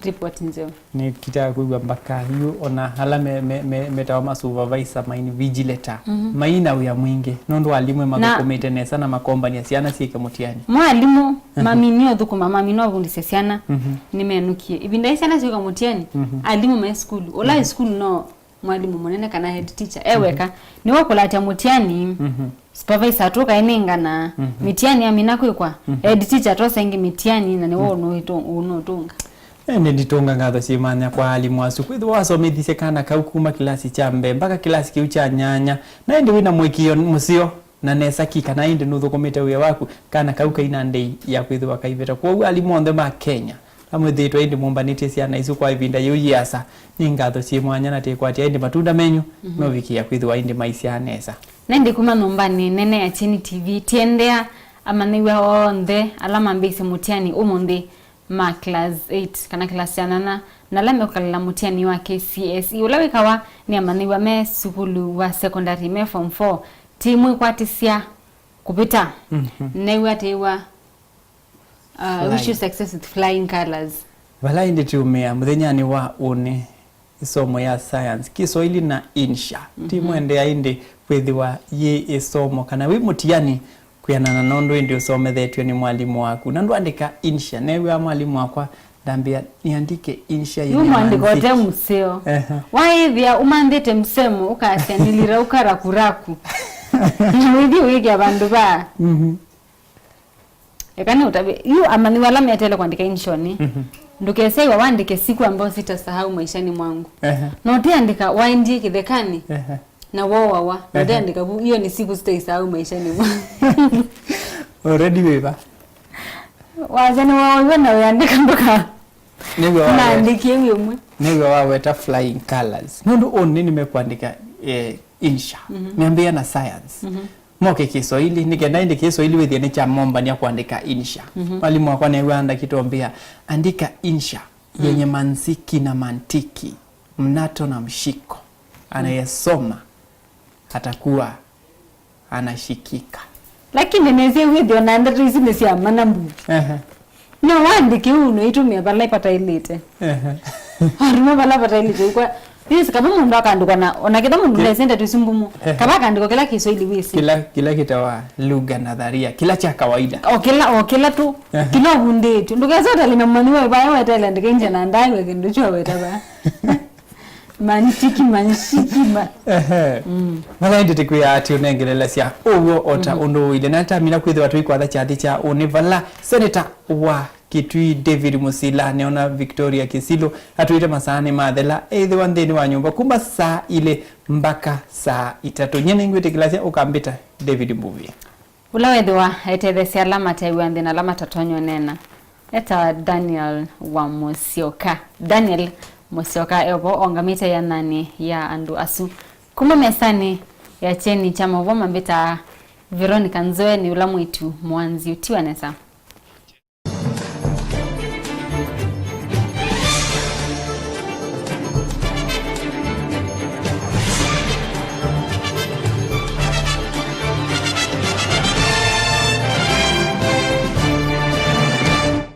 Report nzeo. Nĩkitaa kwĩw'a mbaka yu ona ala me, me, me, metawa ma supervisor ma invigilator, mhm, maina wĩa mwingĩ nũndũ alimũ, na mathũkũmĩte nesa na makombany'a syana syĩke mũtiani. Mwalimũ, mhm, mamina ũthũkũma, mamina ũvundĩsya syana, mhm, nĩmenũkie. Ĩvinda yĩ syana syĩka mũtiani, mhm, alimũ me sukulu. Ũla, mhm, wĩ sukulu no mwalimũ mũnene kana head teacher e, mhm, weka. Nĩwe ũkũlatya mũtiani, mhm, supervisor atũka ĩnengana, mhm, mĩtiani yamina kwĩkwa, mhm, head teacher atosa ĩngĩ mĩtiani, na nĩwe, mhm, ũnũĩtũ-, ũnũtũnga. Ĩndĩ nditũnga ngatho syĩmanya kwa alimũ asu kwĩthĩwa wasomethisye kana kau kuma kĩlasi kya mbee mpaka kĩlasi kĩu kya nyanya, na ĩndĩ wĩna mũĩkĩĩo mũseo na nesa ki kana ĩndĩ nũthũkũmĩte wĩa waku, kana kau kaina ndei ya kwĩthĩwa kaivĩta. Kwoou alimũ onthe ma Kenya, amwĩthĩĩtwe ĩndĩ mũmbanĩtye syana isu kwa ĩvinda yĩu yĩasa, nĩ ngatho syĩ mwanya na tĩkwatya ĩndĩ matunda menyu, mhm, meũvikĩĩa kwĩthĩwa ĩndĩ maisyaa nesa. Na ĩndĩ kuma nyũmbanĩ nene ya Kyeni T V, tiendea amanyĩw'a onthe ala mambĩĩsye mũtiani ũmũnthĩ ma class eight kana class ya nyanya, na ala mekũkalĩla mũtiani wa K C S E ũla wĩkawa nĩ amanyĩw'a me sukulu wa secondary, me form four, timwĩkwatĩsya kũvĩta. Mhm. New'a tĩwa Uh, I wish you success with flying colors. Vala ĩndĩ tiumĩa mũthenyanĩ wa ũnĩ, ĩsomo ya science, Kiswahili na Insha. Mhm. Timwendea ĩndĩ kwĩthĩwa yĩ ĩsomo kana wĩ mũtiani kwĩanana na ũndũ ĩndĩ ũsomethetw'e nĩ mwalimũ waku. Na ndwandĩka Insha, neew'aa mwalimũ wakwa ndambĩa niandike Insha yenye mantiki. Yu mwandĩko ũte mũseo. Ehe. Waĩthĩa ũmanthĩte msemo, ũkasya nilirauka rakuraku. Na wĩthi ũĩkĩa vandũ va. Mhm. Eka nĩ ũtavye. Yu amanyĩw'a ala metele kwandĩka inshoni. Mhm. Ndũkeseiwa wandĩke siku ambayo sitasahau maishani mwangu. Ehe. Na ũtiandĩka waendie kĩthekanĩ. Ehe. Na wowawa. Na ehe. Ũtiandĩka vu, hiyo ni siku sitaisahau maishani mwangu. Already wĩva? Wacha nĩ woiwe na ũyandĩka ndũka. Nĩw'o waweta. Naandĩkie wĩ ũmwe. Nĩw'o waweta flying colors. Nũndũ ũnĩ nĩmekwandĩka, eh, insha. Mhm. Meambĩĩa na science. Mhm. Moke Kiswahili, nĩkenda ĩndĩ Kiswahili wĩthĩe nĩ kya mombania kwandĩka insha. Mhm. Mwalimu wakwa nĩw'a ndakĩtũmbĩa, andika insha yenye mantiki na mantiki, mnato na mshiko. Anayesoma atakuwa anashikika. Lakini nĩsĩ wĩthĩo na ndeto isu nĩ sya mana mbuvi. Ehe. No wandĩke ũu, no itũmĩa vala ipataĩlĩte. Ehe. Andũ me vala vataĩlĩte kwa. Yes, kava mũndũ akandĩkwa na, ona kĩla mũndũ nĩsĩ ndeto isu mbumu. Ehe. Kava akandĩkwa kĩla Kiswahili wĩsĩ. Kĩla, kĩla kĩtawa lugha nadharia, kĩla kya kawaida. O kĩla, o kĩla tu. Ehe. Kĩla ũvundĩtw'e. Ndũkesa ũtalime mani we vaya wetele andĩka inja na ndaĩ we kĩndũ kyo wetava. Mantiki, manshiki, ma- Ehe. Mm. Vala ĩndĩ tĩkwĩa atĩ ũnengelelesya ũw'o o ta ũndũ ũile. Na tamina kwĩthĩwa tũikwatha kyathĩ kya ũnĩ vala Seneta wa Kitui David Musila, neona Victoria Kisilu atwĩte masaanĩ mathela, ethĩwa nthĩnĩ wa nyũmba kuma saa ilĩ mbaka saa itatũ. Nyie nĩngwĩtĩkĩlasya ũkambĩta David Mbuvi. Ũla wĩthĩwa etetheesya ala mateew'a nthĩ na ala matatonya ũneena, etawa Daniel wa Mũsyoka. Daniel Mũsyoka e vo ongamĩte ĩananĩ ya andũ asu. Kuma mesanĩ ya kyeni kya maũvoo mambĩtaa Veronica Nzoe, nĩ ũla mwĩĩtu mũanzi ũtiwa nesa.